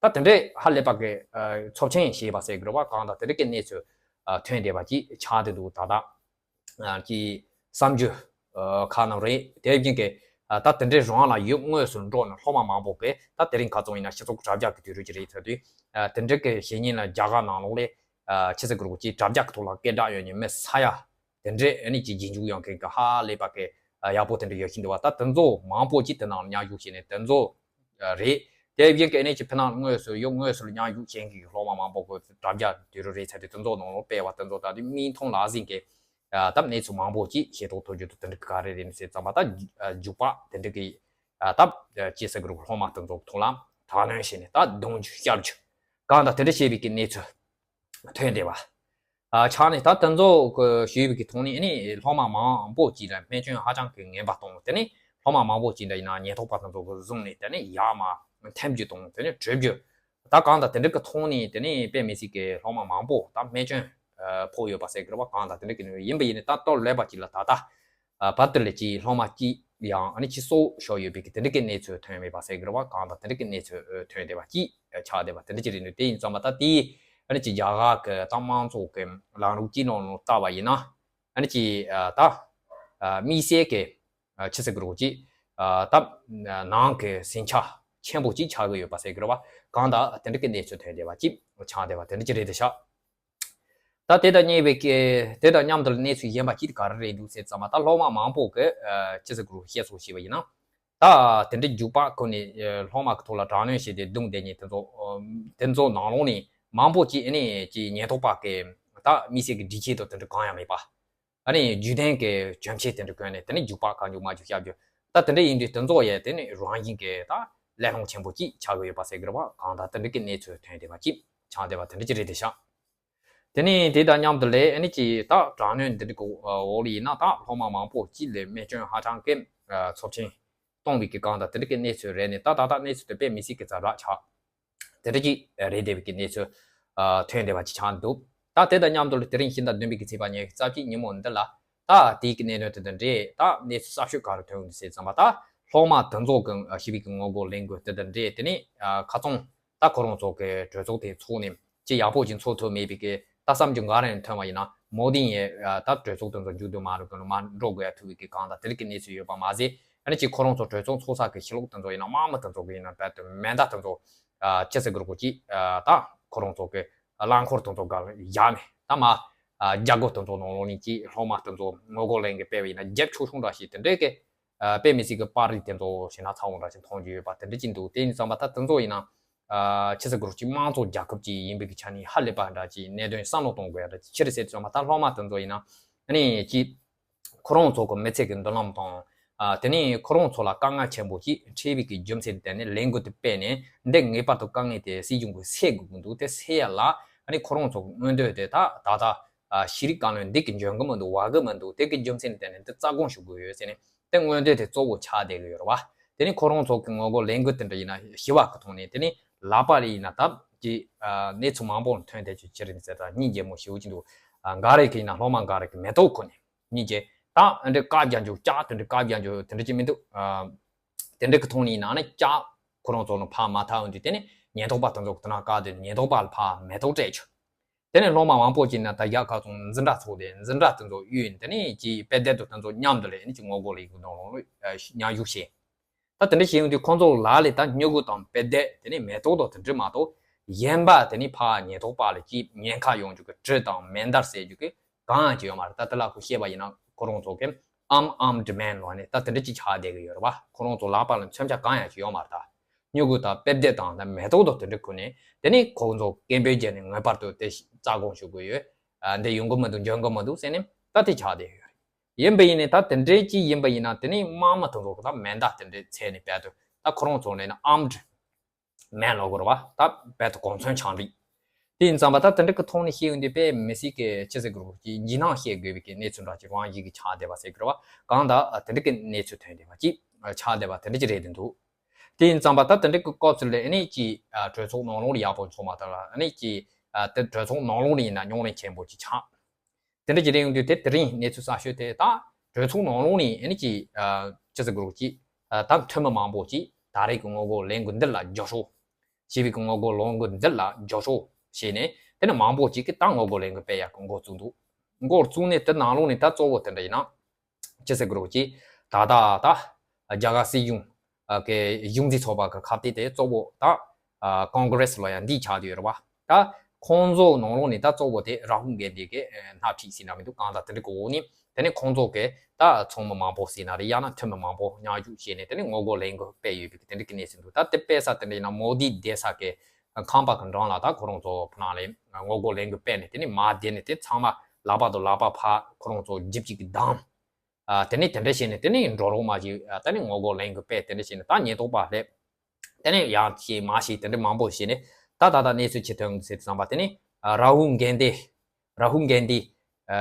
ད་དེ་འདྲའི་ཧ་ལས་པ་གི་ཨ་ཚབས་ཆེན་ཞེས་པ་ཟེར་གི་རེད་བ། གང་ལྟར་དེ་འདྲ་གི་གནས་ཚུལ་ཨ་ཐོན་བསྡད་པ་ཅིག་ཆགས་བསྡད་འདུག་ད་ལྟ་ཨ་གི་གསར་འགྱུར་ཨ་ཁག་ནང་རེད། དེ་བཞིན་གི་ ད་དེ་འདྲའི་རང་ལ་ཡུལ་དངོས་སུ་འགྲོ་ནས་སློབ་མ་མང་པོ་གིས་ད་དེ་རིང་ཁ་སང་ཡིན་ན་སྤྱི་ཚོགས་དྲ་རྒྱ་གི་དུས་རབས་ཅིག་རེད་ཚར་དུས། དེ་འདྲའི་གི་བཤེས་གཉེན་ལ་རྒྱ་གར་ནང་ལོགས་ལས་ཆི་ཟེར་དགོས་རེད་ཀྱི་དྲ་རྒྱ་གི་ཐོག་ལ་སྐད་གྲགས་ཡོད་མཁན་མི་ས་ཡ་དེ་འདྲའི་ཨ་ནི་ཅིག་རྗེས་འཇུག་ཡོང་མཁན་གྱི་ཧ་ལས་པ་གི་ཡག་པོ་དེ་འདྲ་ཡོད་བཞིན་འདུག་བ། ད་དེ་ཚོ་མང་པོ་ཅིག་དེ་ནང་མཉམ་ཞུགས་བྱས་ནས་དེ་ཚོ་རེད། དེ་བཞིན་གྱི་ཨ་ནི་ཅིག་ཕི་ནང་དངོས་སུ་ཡུལ་དངོས་སུ་ལ་མཉམ་ཞུགས་བྱེད་མཁན་གྱི་སློབ་མ་མང་པོ་གི་དྲ་རྒྱ་དུས་རབས་རེད་ཚར་དུས་དེ་ཚོ་ནང་ལོགས་སྤེལ་བ་དེ་ཚོ་ད་དུང་མིག་མཐོང་ལག་ཟིན་གྱི་ད་གནས་ཚུལ་མང་པོ་ཅིག་ཤེས་རྟོགས་ཐུབ་རྒྱུ་དེ་འདྲ་ག་རེ་རེད་ཟེར་ཙམ་པ། ད་རྒྱུག་པ་དེ་འདྲ་གི་ད་ཅི་ཟེར་དགོས་རེད། སློབ་མ་དེ་ཚོ་གི་ཐོག་ལ་དྲག་གནོན་བྱས་ནས་ད་རྡུང་རྒྱུ་བཤའ་རྒྱུ་གང་དང་དེ་འདྲ་བྱས་པའི་གི་གནས་ཚུལ་ཐོན་བསྡད་པ། ཆགས་ནས་ད་དེ་ཚོ་གི་ཞུས་པའི་གི་ཐོག་ནས་ཨ་ནི་སློབ་མ་མང་པོ་ཅིག་ལ་རྨས་སྐྱོན་ཧ་ཅང་གི་ངན་པ་བཏང་། དེ་ནས་སློབ་མ་མང་པོ་ཅིག་འདྲ་ཡིན་ན་ཉེན་རྟོག་པ་དེ་ཚོ་གི་བཟུང་ནས་དེ་ནས་ཡར་མར་འཐེན་རྒྱུ་དང་དེ་ནས་བྲོས་རྒྱུ། ད་གང་ལྟར་དེ་འདྲ་གི་ཐོག་ནས་དེ་ནས་དཔེ་མི་སྲིད་ཀྱི་སློབ་མ་མང་པོ་ད་རྨས་སྐྱོན་ཕོག་ཡོད་པ་ཟེར་གི་རེད་བ། གང་ལྟར་དེ་འདྲ་གི་ཡིན་པ་ཡིན་ནའི་ད་ལྟོ་ལས་པ་ཅིག་ལ་ད་ལྟ་བར་དུ་ལས་ཀྱི་སློབ་མ་གཅིག་ཡང་ཨ་ནི་ཅིག་སྲོག་ཤོར་ཡོད་པའི་གི་དེ་འདྲ་གི་གནས་ཚུལ་ཐོན་མེད་པ་ཟེར་གི་རེད་བ། གང་ལྟར་དེ་འདྲ་གི་གནས་ཚུལ་ཐོན་བསྡད་པ་ཅིག་ཆགས་བསྡད་པ་དེ་འདྲ་ཅིག་རེད་འདུག་དེ་ཡིན་ཙང་མ་ད་དེ་ཨ་ནི་ཅིག་རྒྱ་གར་གི་ད་དམངས་གཙོ་གི་ལམ་ལུགས་ཅིག་ནང་ལ་བལྟ་བ་ཡིན་ན་ཨ་ནི་ཅིག་ད་དམིགས་བསལ་གི་ཆི་ཟེར་གི་རེད་ཅིག་ད་ནང་གི་ཟིང་ཆ་ཆེན་པོ་ཅིག་ཆགས་ཀྱི་ཡོད་པ་ཟེར་གི་རེད་བ། གང་ལྟར་དེ་འདྲ་གི་གནས་ཚུལ་ཐོན་བསྡད་པ་ཅིག་ཆགས་བསྡད་པ་དེ་འདྲ་ཅིག་རེད་འདུག་ཤག་ད་དེ་དང་མཉམ་པའི་གི་དེ་དང་མཉམ་དུ་གནས་ཚུལ་གཞན་པ་ཅིག་ག་རེ་རེད་འདུག་ཟེར་ཙམ་པ། ད་སློབ་མ་མང་པོ་གི་ཆི་ཟེར་དགོས་རེད་བཤད་སོང་ཞེས་པ་ཡིན་ན། ད་དེ་འདྲའི་རྒྱུག་པ་ཁོ་ནས་སློབ་མ་གི་ཐོག་ལ་དྲག་གནོན་བྱས་ཏེ་རྡུང་བསྡད་མཁན་དེ་ཚོ་དེ་ཚོ་ནང་ལོགས་ནས་མང་པོ་ཅིག་ཨ་ནི་ཅིག་ཉེན་རྟོག་པ་གི་ད་དམིགས་བསལ་གྱི་སྒྲིག་ཆས་དང་དེ་འདྲ་གང་ཡང་མེད་པ། ཨ་ནི་བརྒྱུད་ལྡན་གྱི་གྱོན་ཆས་དེ་འདྲ་གོན་ནས་དེ་ནས་རྒྱུག་པ་གང་རྒྱུག་མ་རྒྱུག་བཤའ་རྒྱུ། ད་དེ་འདྲ་ཡིན་དུས་དེ་ཚོ་ཡང་དེ་ནི་རང་བཞིན་གྱི་ད་གླེང་སློང་ཆེན་པོ་ཅིག་ཆགས་ཀྱི་ཡོད་པ་ཟེར་གི་རེད་བ། གང་ལྟར་དེ་འདྲ་གི་གནས་ཚུལ་ཐོན་བསྡད་པ་ཅིག་ཆགས་བསྡད་པ་དེ་འདྲ་ཅིག་རེད་དེ་ཤག་དེ་ནས་དེ་དང་མཉམ་དུ་ལས་ཨ་ནི་ཅིག་ད་དྲག་གནོན་འདི་འདྲ་གི་འོག་ལ་ཡིན་ན་ད་སློབ་མ་མང་པོ་ཅིག་ལ་རྨས་སྐྱོན་ཧ་ཅང་གི་ཚབས་ཆེན་གཏོང་བའི་གི་གང་ལྟར་དེ་འདྲ་གི་གནས་ཚུལ་རེད་ནས། ད་ད་ལྟ་གནས་ཚུལ་དེ་དཔེ་མི་སྲིད་ཀྱི་ཛ་དྲག་ཆགས། དེ་འདྲ་ཅིག་རེད་བསྡད་པའི་གི་གནས་ཚུལ་ཐོན་བསྡད་པ་ཅིག་ཆགས་འདུག་ད་དེ་དང་མཉམ་དུ་ལ་དེ་རིང་ཕྱི་ཟླ་བདུན་པའི་གི་ཚེས་པ་ཉེར་གཅིག་ཉིན་མོ་འདི་ལ་ད་དེའི་གི་གནད་དོན་དེ་དང་འབྲེལ་ད་གནས་ཚུལ་གསར་ཤོས་ག་རེ་ཐོན་འདུག་ཟེར་ཙམ་པ། ད་སློབ་མ་དེ་ཚོ་གི་ཞི་བའི་གི་ངོ་རྒོལ་ལས་འགུལ་དེ་དང་འབྲེལ་དེ་ནས་ཁ་སང་ད་ཁོ་རང་ཚོ་གི་གྲོས་ཚོགས་དེ་ཚོགས་ནས་ཅི་ཡག་པོ་ཅིག་ཚོགས་ཐུབ་མེད་པའི་གི་ད་བསམ་རྒྱུ་འགའ་རེ་ཐོན་པ་ཡིན་ན། མོ་དི་ཡིས་ད་གྲོས་ཚོགས་དེ་ཚོ་མཇུག་བསྡུ་མ་རུ་གི་མ་འགྲོ་དགོས་ཡ་ཐུབ་པའི་གི་གང་ལྟར་དེ་རིགས་ཀྱི་གནས་ཚུལ་ཡོད་པ་མ་ཟད། ཨ་ནི་ཅིག་ཁོ་རང་ཚོ་གྲོས་ཚོགས་ཚོགས་ས་གི་ཕྱི་ལོགས་དེ་ཚོ་ཡིན་ན་དམག་མི་དེ་ཚོ་གི་ཡིན་ན་རྦད་དེ་མེ་མདའ་དེ་ཚོ་ཅི་ཟེར་དགོས་རེད་གོ་ཅིག་ད་ཁོ་རང་ཚོ་གི་རླངས་འཁོར་དེ་ཚོ་སྒང་བཞག་ནས་ད་མར་རྒྱ་སྒོ་དེ་ཚོ་ནང་ལོགས་ནས་ཅིག་སློབ་མ་དེ་ཚོ་ངོ་རྒོལ་ལས་འགུལ་སྤེལ་བ་ཡིན་ན་རྒྱབ་ཆོག་ཆོག་འདྲ་ཞིག་དེ་འདྲའི་གི་དཔེ་མི་སྲིད་ཀྱི་པར་རིས་དེ་ཚོ་ཞེ་ན་ཚ་བོ་འདྲ་ཞིག་མཐོང་རྒྱུ་ཡོད་པ་དེ་འདྲ་ཅིག་འདུག་དེ་ཡིན་ཙང་མ་ད་དེ་ཚོ་ཡིན་ན་ཆི་ཟེར་དགོས་རེད་ཅིག་དམངས་གཙོ་རྒྱལ་ཁབ་ཅིག་ཡིན་པའི་གི་ཆ་ནས་ཧ་ལས་པ་འདྲ་ཅིག་གནད་དོན་བསམ་བློ་གཏོང་དགོས་ཡ་འདྲ་ཅིག་ཕྱིར་ཟེར་ཙང་མ་ད་སློབ་མ་དེ་ཚོ་ཡིན་ན་ཨ་ནི་ཅིག་ཁོ་རང་ཚོ་གི་མི་ཚེ་གི་མདུན་ལམ་དང་། ཨ་དེ་ནས་ཁོ་རང་ཚོ་ལ་དཀའ་ངལ་ཆེན་པོ་ཅིག་འཕྲད་པའི་གི་རྒྱུ་མཚན་དེ་ནི་ལས་འགུལ་དེ་སྤེལ་ནས་འདི་ངེས་པར་དུ་དཀའ་ངལ་དེ་སྲིད་གཞུང་གིས་སེལ་དགོས་ཀྱི་འདུག་དེ་སེལ་ཡ་ལ་ཨ་ནི་ཁོ་རང་ཚོ་གི་མངོན་འདོད་དེ་ད་ད་ལྟ་ཨ་ཤེས་རིག་བཀའ་བློན་འདི་གི་འཇོན་གི་མི་འདུག་བ་གི་མི་འདུག་དེ་གི་རྒྱུ་མཚན་དེ་ནི་འདི་རྩ་དགོངས་ཞུ་དགོས་ཡོད་ཟེར་ནས་དེ་མངོན་འདོད་དེ་གཙོ་བོ་ཆགས་བསྡད་གི་ཡོད་རེད་བ། དེ་ནི་ཁོ་རང་ཚོ་གི་ངོ་རྒོལ་ལས་འགུལ་དེ་འདྲ་ཡིན་ན་ཞི་བ་གི་ཐོག་ནས་དེ་ནི་ལག་པ་ལ་ཡིན་ན་ད་ཀྱི་ཨ་གནས་ཚུལ་མང་པོ་ཐོན་བསྡད་ཀྱི་ཕྱིར་ཡིན་ཟེར། ད་སྙིང་རྗེ་མོ་ཞེ་པོ་ཅིག་འདུག་ཨ་འགའ་རེ་གི་ཡིན་ན་སློབ་མ་འགའ་རེ་གི་མེ་ཏོག་ཁུར་ནས། གཉིས་ཀྱིས་ད་འདི་བཀའ་རྒྱ་འཇུག་ལྕགས་དེ་འདྲ་བཀའ་རྒྱ་འཇུག་དེ་འདྲ་ཅིག་མི་འདུག་ཨ་དེ་འདྲ་གི་ཐོག་ནས་ནང་ནས་ལྕགས་ཁོ་རང་ཚོ་ནང་ཕར་མ་ཐར་འོང་དུས་དེ་ནས་ཉེན་རྟོག་པ་དེ་ཚོ་གི་དེ་ན་བཀག་དེ་ཉེན་རྟོག་པ་ལ་ཕར་མེ་ཏོག་སྤྲད་ཆོག་དེ་ནས་སློབ་མ་མང་པོ་ཅིག་ན་ད་རྒྱ་གར་སོང་འཛིན་གྲྭ་ཚོགས་ཏེ་འཛིན་གྲྭ་དེ་ཚོ་གཡུགས་ནས་དེ་ནས་ཀྱི་དཔེ་དེབ་དང་དེ་ཚོ་མཉམ་དུ་ལས་ནས་ཀྱི་ངོ་རྒོལ་ལས་འགུལ་ནང་ལོགས་ལ་མཉམ་ཞུགས་བྱས། ད་དེ་འདྲ་བྱས་ཡོང་དུས་ཁོང་ཚོ་ལ་ལས་ད་སྨྱུ་གུ་དང་དཔེ་དེབ་དེ་ནས་མེ་ཏོག་དང་དེ་འདྲ་མ་གཏོགས་གཞན་པ་དེ་ནས་ཕར་ཉེན་རྟོག་པ་ལ་ཅིག་ཉེན་ཁ་ཡོང་རྒྱུ་གི་གྲི་དང་མེ་མདའ་ཟེར་རྒྱུ་གི་གང་ཡང་ཅིག་ཡོད་མ་རེད། ད་དེ་ལ་ཁོ་བཤད་པ་ཡིན་ན་ཁོ་རང་ཚོ་གི་unarmed man ལབ་ནས་ད་དེ་འདྲ་ཅིག་ཆགས་བསྡད་གི་ཡོད་རེད་བ། ཁོ་རང་ཚོ་ལག་པ་ལ་མཚོན་ཆ་གང་ཡང་ཅིག་ཡོད་མ་རེད། ད་སྨྱུ་གུ་དང་དཔེ་དེབ་དང་ད་མེ་ཏོག་དང་དེ་འདྲ་ཁུར་ནས་དེ་ནས་ཁོ་ཚོ་སྐད་འབོད་བརྒྱབ་ནས་ངེས་པར་དུ་དེ་རྩ་དགོངས་ཞུ་དགོས་ཡོད། ཨ་འདི་ཡོང་གི་མི་འདུག་འཇོན་གི་མི་འདུག་ཟེར་ནས་ད་དེ་ཆགས་བསྡད་ཡོད་རེད། ཡིན་པ་ཡིན་ནའི་ད་དེ་འདྲའི་ཅིག་ཡིན་པ་ཡིན་ན་དེ་ནས་དམག་མི་དེ་ཚོ་གི་ད་མེ་མདའ་དེ་འདྲའི་འཚོལ་ནས་རྦད་དེ་ད་ཁོ་རང་ཚོ་ནས་ན་armed man ལབ་དགོས་རེད་བ། ད་རྦད་དེ་གོ་མཚོན་ཆགས་འགྲིག་དེ་ཡིན་ཙང་པ་ད་དེ་འདྲ་གི་ཐོག་ནས་བཤད་ཡོང་དུས་དཔེ་མི་སྲིད་ཀྱི་ཅི་ཟེར་དགོས་རེད་ཀྱི་འཇིགས་སྣང་བཤད་དགོས་པའི་གི་གནས་ཚུལ་འདྲ་ཅིག་རང་བཞིན་གྱི་ཆགས་བསྡད་པ་ཟེར་དགོས་རེད་བ། གང་ལྟར་དེ་འདྲ་གི་གནས་ཚུལ་ཐོན་བསྡད་པ་ཅིག་ཆགས་བསྡད་པ་དེ་འདྲ་ཅིག་རེད་དེ་འདུག་དེ་ཡིན་ཙང་པ་ད་དེ་འདྲ་གི་སྐབས་སུ་ལས་ཨ་ནི་ཅིག་གྲོས་ཚོགས་ནང་ལོགས་ལ་ཡག་པོ་ཚོགས་མ་ཐུབ་ལ་ཨ་ནི་ཅིག་དེ་གྲོས་ཚོགས་ནང་ལོགས་ལ་ཡིན་ན་རྙོག་གླེང་ཆེན་པོ་ཅིག་ཆགས། དེ་འདྲ་ཅིག་རེད་ཡོང་དུས་དེ་དེ་རིང་གནས་ཚུལ་གསར་ཤོས་དེ་ད་གྲོས་ཚོགས་ནང་ལོགས་ནས་ཨ་ནི་ཅིག་ཅི་ཟེར་དགོས་རེད་ཀྱི་ད་འཐུས་མི་མང་པོ་ཅིག་ད་རེས་ཀྱི་ངོ་རྒོལ་ལས་འགུལ་འདི་ལ་རྒྱབ་སྐྱོར་བྱས་པའི་གི་ངོ་རྒོལ་ལས་འགུལ་འདི་ལ་རྒྱབ་སྐྱོར་བྱས་ནས་དེ་ནས་མང་པོ་ཅིག་གིས་ད་ངོ་རྒོལ་ལས་འགུལ་སྤེལ་ཡག་གི་འགོ་བཙུགས་འདུག་འགོ་བཙུགས་ནས་དེ་ནང་ལོགས་ནས་ད་གཙོ་བོ་དེ་འདྲ་ཡིན་ན། ཅི་ཟེར་དགོས་རེད་ཀྱི་ད་ལྟ་ད་ རྒྱ་གར་སྲིད་གཞུང་གི་གཞུང་འཛིན་ཚོགས་པ་གི་ཁ་གཏད་དེ་གཙོ་བོ་ད་ཀོང་གྷི་རེ་སི་ལོ་ཡང་འདི་ཆགས་བསྡད་ཡོད་རེད་བ། ད་ཁོང་ཚོ་ནང་ལོགས་ནས་ད་གཙོ་བོ་དེ་རཱ་ཧུལ་གྷན་དྷི་གི་སྣེ་ཁྲིད་ཟེར་ན་མི་འདུག་གང་ལྟར་དེ་འདྲ་གི་འོག་ནས་དེ་ནས་ཁོང་ཚོ་གི་ད་ཚོགས་མི་མང་པོ་ཟེར་ན་རེད། ཡང་ན་འཐུས་མི་མང་པོ་མཉམ་ཞུགས་བྱས་ནས་དེ་ནས་ངོ་རྒོལ་ལས་འགུལ་སྤེལ་ཡོད་པའི་དེ་འདྲ་གི་གནས་ཚུལ་འདུག་ད་དེ་སྤེལ་ས་དེ་འདྲ་ཡིན་ན་མོ་དི་བསྡད་ས་གི་ཁང་པ་གི་འགྲམ་ལ་ད་ཁོ་རང་ཚོ་ཕུ་ནང་ལས་ངོ་རྒོལ་ལས་འགུལ་སྤེལ་ནས་དེ་ནས་མར་བསྡད་ནས་དེ་ཚང་མ་ལག་པ་དང་ལག་པ་ཕར་ཁོ་རང་ཚོ་རྒྱབ་གཅིག་གི་བསྡམས། ཨ་དེ་ནས་དེ་འདྲ་བྱས་ནས་དེ་ནས་འགྲོ་རོགས་མ་བྱེད། ཨ་དེ་ནས་ངོ་རྒོལ་ལས་འགུལ་སྤེལ་དེ་འདྲ་བྱས་ནས་ད་ཉེན་རྟོག་པ་སླེབས། དེ་ནས་ཡང་བྱས་མ་བྱས་དེ་འདྲ་མང་པོ་བྱས་ནས་ད་ད་ལྟ་གནས་ཚུལ་ཇི་ཐོན་ཟེར་དུས་ཙམ་པ་དེ་ནས་ཨ་རཱ་ཧུལ་གྷན་དྷི། རཱ་ཧུལ་གྷན་དྷི་ཨ་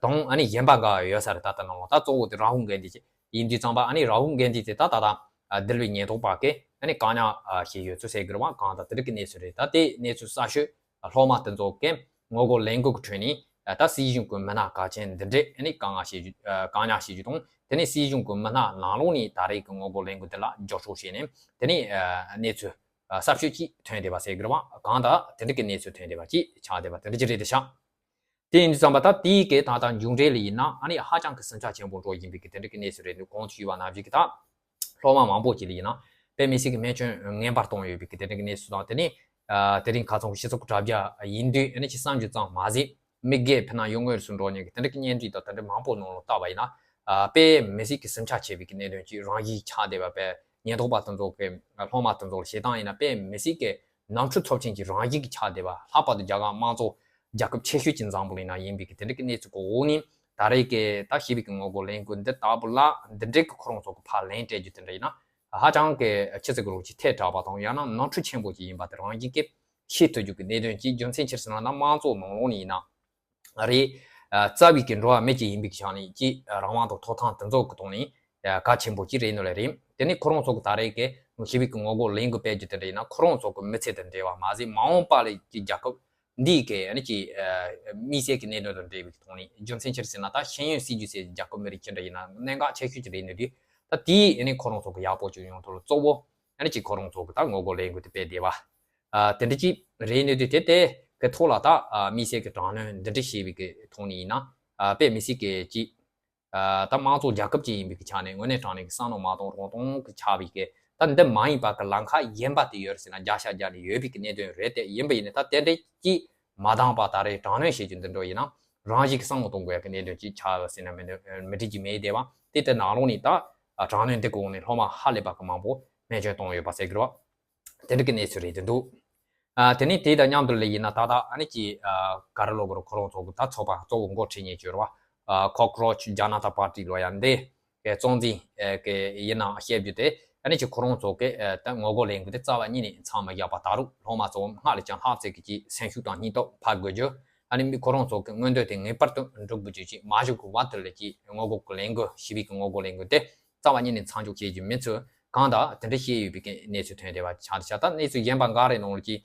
དང་ཨ་ནི་གཞན་པ་འགའ་ཡོད་ས་རེད། ད་ལྟ་ནང་ལོགས་ད་གཙོ་བོ་དེ་རཱ་ཧུལ་གྷན་དྷི་ཡིན་དུས་ཙམ་པ་ཨ་ནི་རཱ་ཧུལ་གྷན་དྷི་དེ་ད་ད་ལྟ་ཨ་འདུལ་བའི་ཉེན་རྟོག་པ་གིས་ཨ་ནི་བཀག་ཉར་ཨ་བྱས་ཡོད་ཚུལ་ཟེར་གི་རེད་བ། གང་ལྟར་དེ་འདྲ་གི་གནས་ཚུལ་རེད། ད་དེ་གནས་ཚུལ་གསར་ཤོས་སློབ་མ་དེ་ཚོ་གིས་ངོ་རྒོལ་ལས་འགུལ་གྱི་ཁྲོད་ནས་ད་སྲིད་གཞུང་གི་མི་སྣ་གལ་ཆེན་འདི་འདྲས་ཨ་ནི་བཀག་ཉར་བྱེད་རྒྱུ་ཨ་བཀག་ཉར་བྱེད་རྒྱུ་དང་དེ་ནས་སྲིད་གཞུང་གི་མི་སྣ་ནང་ལོགས་ནས་ད་རེས་ཀྱི་ངོ་རྒོལ་ལས་འགུལ་འདི་ལ་རྒྱབ་སྐྱོར་བྱས་ནས་དེ་ནས་ཨ་གནས་ཚུལ་ཨ་གསར་ཤོས་ཅིག་ཐོན་བསྡད་པ་ཟེར་གི་རེད་བ། གང་ལྟར་དེ་འདྲ་གི་གནས་ཚུལ་ཐོན་བསྡད་པ་ཅིག་ཆགས་བསྡད་པ་དེ་འདྲ་ཅིག་རེད་དེ་ཤག་དེ་ཡིན་དུས་ཙམ་པ་ད་དེའི་གི་ད་ལྟ་མཇུག་འབྲས་ལ་ཡིན་ན་ཨ་ནི་ཧ་ཅང་གི་སེམས་ཆག་ཆེན་པོ་འགྲོ་བཞིན་པའི་གི་དེ་འདྲ་གི་གནས་ཚུལ་རེད་འདུག་གོང་དུ་ཞུས་པ་ནང་བཞིན་གི་ད་སློབ་མ་མང་པོ་ཅིག་ལ་ཡིན་ན་དཔེ་མི་སྲིད་ཀྱི་སྨན་བཅོས་ངན་པ་བཏང་ཡོད་པའི་གི་དེ་འདྲ་གི་གནས་ཚུལ་དང་དེ་ནས་ཨ་དེ་རིང་ཁ་སང་གི་སྤྱི་ཚོགས་ཀྱི་དྲ་རྒྱ་ཡིན་དུས་ཨ་ནི་ཅི་བསམ་རྒྱུ་ཙམ་མ་ཟད་མི་སྒེར་ཕི་ནང་ཡུལ་དངོས་སུ་འགྲོ་མཁན་གི་དེ་འདྲ་གི་བརྙན་འཕྲིན་དང་དེ་འདྲ་མང་པོ་ནང་ལ་བལྟས་པ་ཡིན་ན་ཨ་དཔེ་མི་སྲིད་ཀྱི་སེམས་ཆག་ཆེ་བའི་གི་གནད་དོན་ཅིག་རང་བཞིན་ཆགས་བསྡད་པ་དཔེ་ཉེན་རྟོག་པ་དེ་ཚོ་གི་སློབ་མ་དེ་ཚོ་ལ་བྱེད་སྟངས་ཡིན་ན་དཔེ་མི་སྲིད་ཀྱི་ནོར་འཁྲུལ་ཚབས་ཆེན་གྱི་རང་བཞིན་གྱི་ཆགས་བསྡད་པ། ལྷག་པར་དུ་རྒྱ་གར་དམངས་གཙོ་རྒྱལ་ཁབ་ཆེ་ཤོས་ཀྱི་འཛམ་བུ་གླིང་ནང་ཡིན་པའི་གི་དེ་འདྲ་གི་གནས་ཚུལ་གྱི་འོག་ནས་ད་རེས་ཀྱི་ད་ཞི་བའི་གི་ངོ་རྒོལ་ལས་འགུལ་འདི་ལྟ་བུ་ལ་འདི་འདྲའི་གི་ཁོ་རང་ཚོ་གི་ཕར་ལན་སྤྲད་རྒྱུ་དེ་འདྲ་ཡིན་ན་ཧ་ཅང་གི་ཆི་ཟེར་དགོས་རེད་ཅིག་ཐལ་དྲགས་པ་དང་ཡང་ན་ནོར་འཁྲུལ་ཆེན་པོ་ཅིག་ཡིན་པ་དེ་རང་བཞིན་གྱིས་ཤེས་ཐུབ་རྒྱུ་གི་གནད་དོན་གྱི་རྒྱུ་མཚན་ཅི་རེད་ཟེར་ན་ན་དམངས་གཙོ་ནང་ལོགས་ནས་ཡིན་ན་རེད། རྩ་བའི་གི་འགྲོ་བ་མི་གཅིག་ཡིན་པའི་ཆ་ནས་ཀྱི་རང་དབང་དང་ཐོབ་ཐང་དེ་ཚོ་གི་ཐོག་ནས་གལ་ཆེན་པོ་ཅིག་རེད་ནོ་ལེ་རེད། དེ་ནས་ཁོ་རང་ཚོ་གི་ད་རེས་ཀྱི་ཞི་བའི་གི་ངོ་རྒོལ་ལས་འགུལ་སྤེལ་རྒྱུ་དེ་འདྲ་ཡིན་ན་ཁོ་རང་ཚོ་གི་མི་ཚེ་དང་འབྲེལ་བ་མ་ཟད་མ་འོངས་པ་ལ་ཀྱི་རྒྱལ་ཁབ་འདིའི་གི་ཨ་ནི་ཀྱི་དམིགས་བསལ་གྱི་གནད་དོན་དང་འབྲེལ་བའི་ཐོག་ནས་རྒྱུ་མཚན་ཅི་རེད་ཟེར་ན་ད་ཤེས་ཡོན་སྲིད་ཇུས་ཟེར་རྒྱལ་ཁབ་མི་རིགས་ཅི་འདྲ་ཡིན་ན་གནད་འགག་ཆེ་ཤོས་ཅིག་རེད་ནོ་དུས་ད་དེའི་ཨ་ནི་ཁོ་རང་ཚོ་གི་ཡག་པོ་ཅིག་ཡོང་ཐབས་ལ་གཙོ་བོ་ཨ་ནི་ཀྱི་ཁོ་རང་ཚོ་གི་ད་ངོ་རྒོལ་ལས་འགུལ་དེ་སྤེལ་བསྡད་པ། ཨ་དེ་འདྲ་ཅིག་རེད་ནོ་དུས་དེ་དེ་གི་ཐོག་ལ་ད་ཨ་དམིགས་བསལ་གྱི་དྲག་གནོན་འདི་འདྲ་བྱས་པའི་གི་ཐོག་ནས་ཡིན་ན་ཨ་དཔེ་མི་སྲིད་གི་ཅིག་ཨ་ད་དམངས་གཙོ་རྒྱལ་ཁབ་ཅིག་ཡིན་པའི་གི་ཆ་ནས་དངོས་གནས་དྲང་གནས་ཀྱི་བསམ་བློ་མ་གཏོང་རུང་གཏོང་གི་ཆགས་པའི་གི་ད་འདི་མ་ཡིན་པ་གི་ལམ་ཁ་གཞན་པ་དེ་ཡོད་རེད་ཟེར་ན་བརྒྱ་ཆ་བརྒྱ་ནས་ཡོད་པའི་གི་གནད་དོན་རེད། དེ་ཡིན་པ་ཡིན་ན་ད་དེ་འདྲ་ཅིག་མ་འདང་པ་ད་རེས་དྲག་གནོན་བྱེད་རྒྱུ་འདི་འདྲ་ཡིན་ན་རང་བཞིན་གི་བསམ་བློ་གཏོང་དགོས་ཡ་གི་གནད་དོན་ཅིག་ཆགས་ཟེར་ན་མི་འདོད་མི་འགྲིག་གི་མེད་བསྡད་པ་དེ་དེ་ནང་ལོགས་ནས་ད་དྲག་གནོན་འདི་གི་འོག་ནས་སློབ་མ་ཧ་ལས་པ་གི་མང་པོ་སྨན་བཅོས་གཏོང་ཡོད་པ་ཟེར་གི་རེད་བ། དེ་འདྲ་གི་གནས་ཚུལ་རེད་དེ་འདུག་ཨ་དེ་ནས་དེ་དང་མཉམ་དུ་ལ་ཡིན་ན་ད་ལྟ་ཨ་ནི་ཀྱི་ཨ་ག་རེ་ལབ་དགོས་རེད། ཁོ་རང་ཚོ་གི་ད་ཚོགས་པ་གཙོ་བོ་འགོ་ཁྲིད་མཁན་ཅིག་ཡོད་རེད་བ། ཨ་Cockroach Janata Party ལབ་ཡ་འདི་གི་གཙོ་འཛིན་ཨ་གི་ཡིན་ནའང་བཤད་རྒྱུ་དེ་ཨ་ནི་ཀྱི་ཁོ་རང་ཚོ་གི་ཨ་ད་ངོ་རྒོལ་ལས་འགུལ་དེ་རྩ་བ་ཉིད་ནས་མཚམས་མ་བཞག་པ་ད་རུང་སློབ་མ་ཚོ་སྔར་ལས་ཀྱང་ལྷག་ཚད་ཀྱི་ཀྱི་སེམས་ཤུགས་དང་སྙིང་སྟོབས་འཕར་དགོས་རྒྱུ། ཨ་ནི་མི་ཁོ་རང་ཚོ་གི་མངོན་འདོད་དེ་ངེས་པར་དུ་འགྲུབ་དགོས་རྒྱུ་ཅིག་མ་བཞུགས་གི་བར་དུ་ལ་ཀྱི་ངོ་རྒོལ་གི་ལས་འགུལ་ཞི་བའི་གི་ངོ་རྒོལ་ལས་འགུལ་དེ་རྩ་བ་ཉིད་ནས་མཚམས་འཇོག་བྱེད་རྒྱུ་མིན་ཚུལ་གང་དང་དེ་འདྲ་བཤད་ཡོད་པའི་གནས་ཚུལ་ཐོན་བསྡད་པ་ཆགས་ཆགས། ད་གནས་ཚུལ་གཞན་པ་འགའ་རེ་ནང་ལ་ཅིག་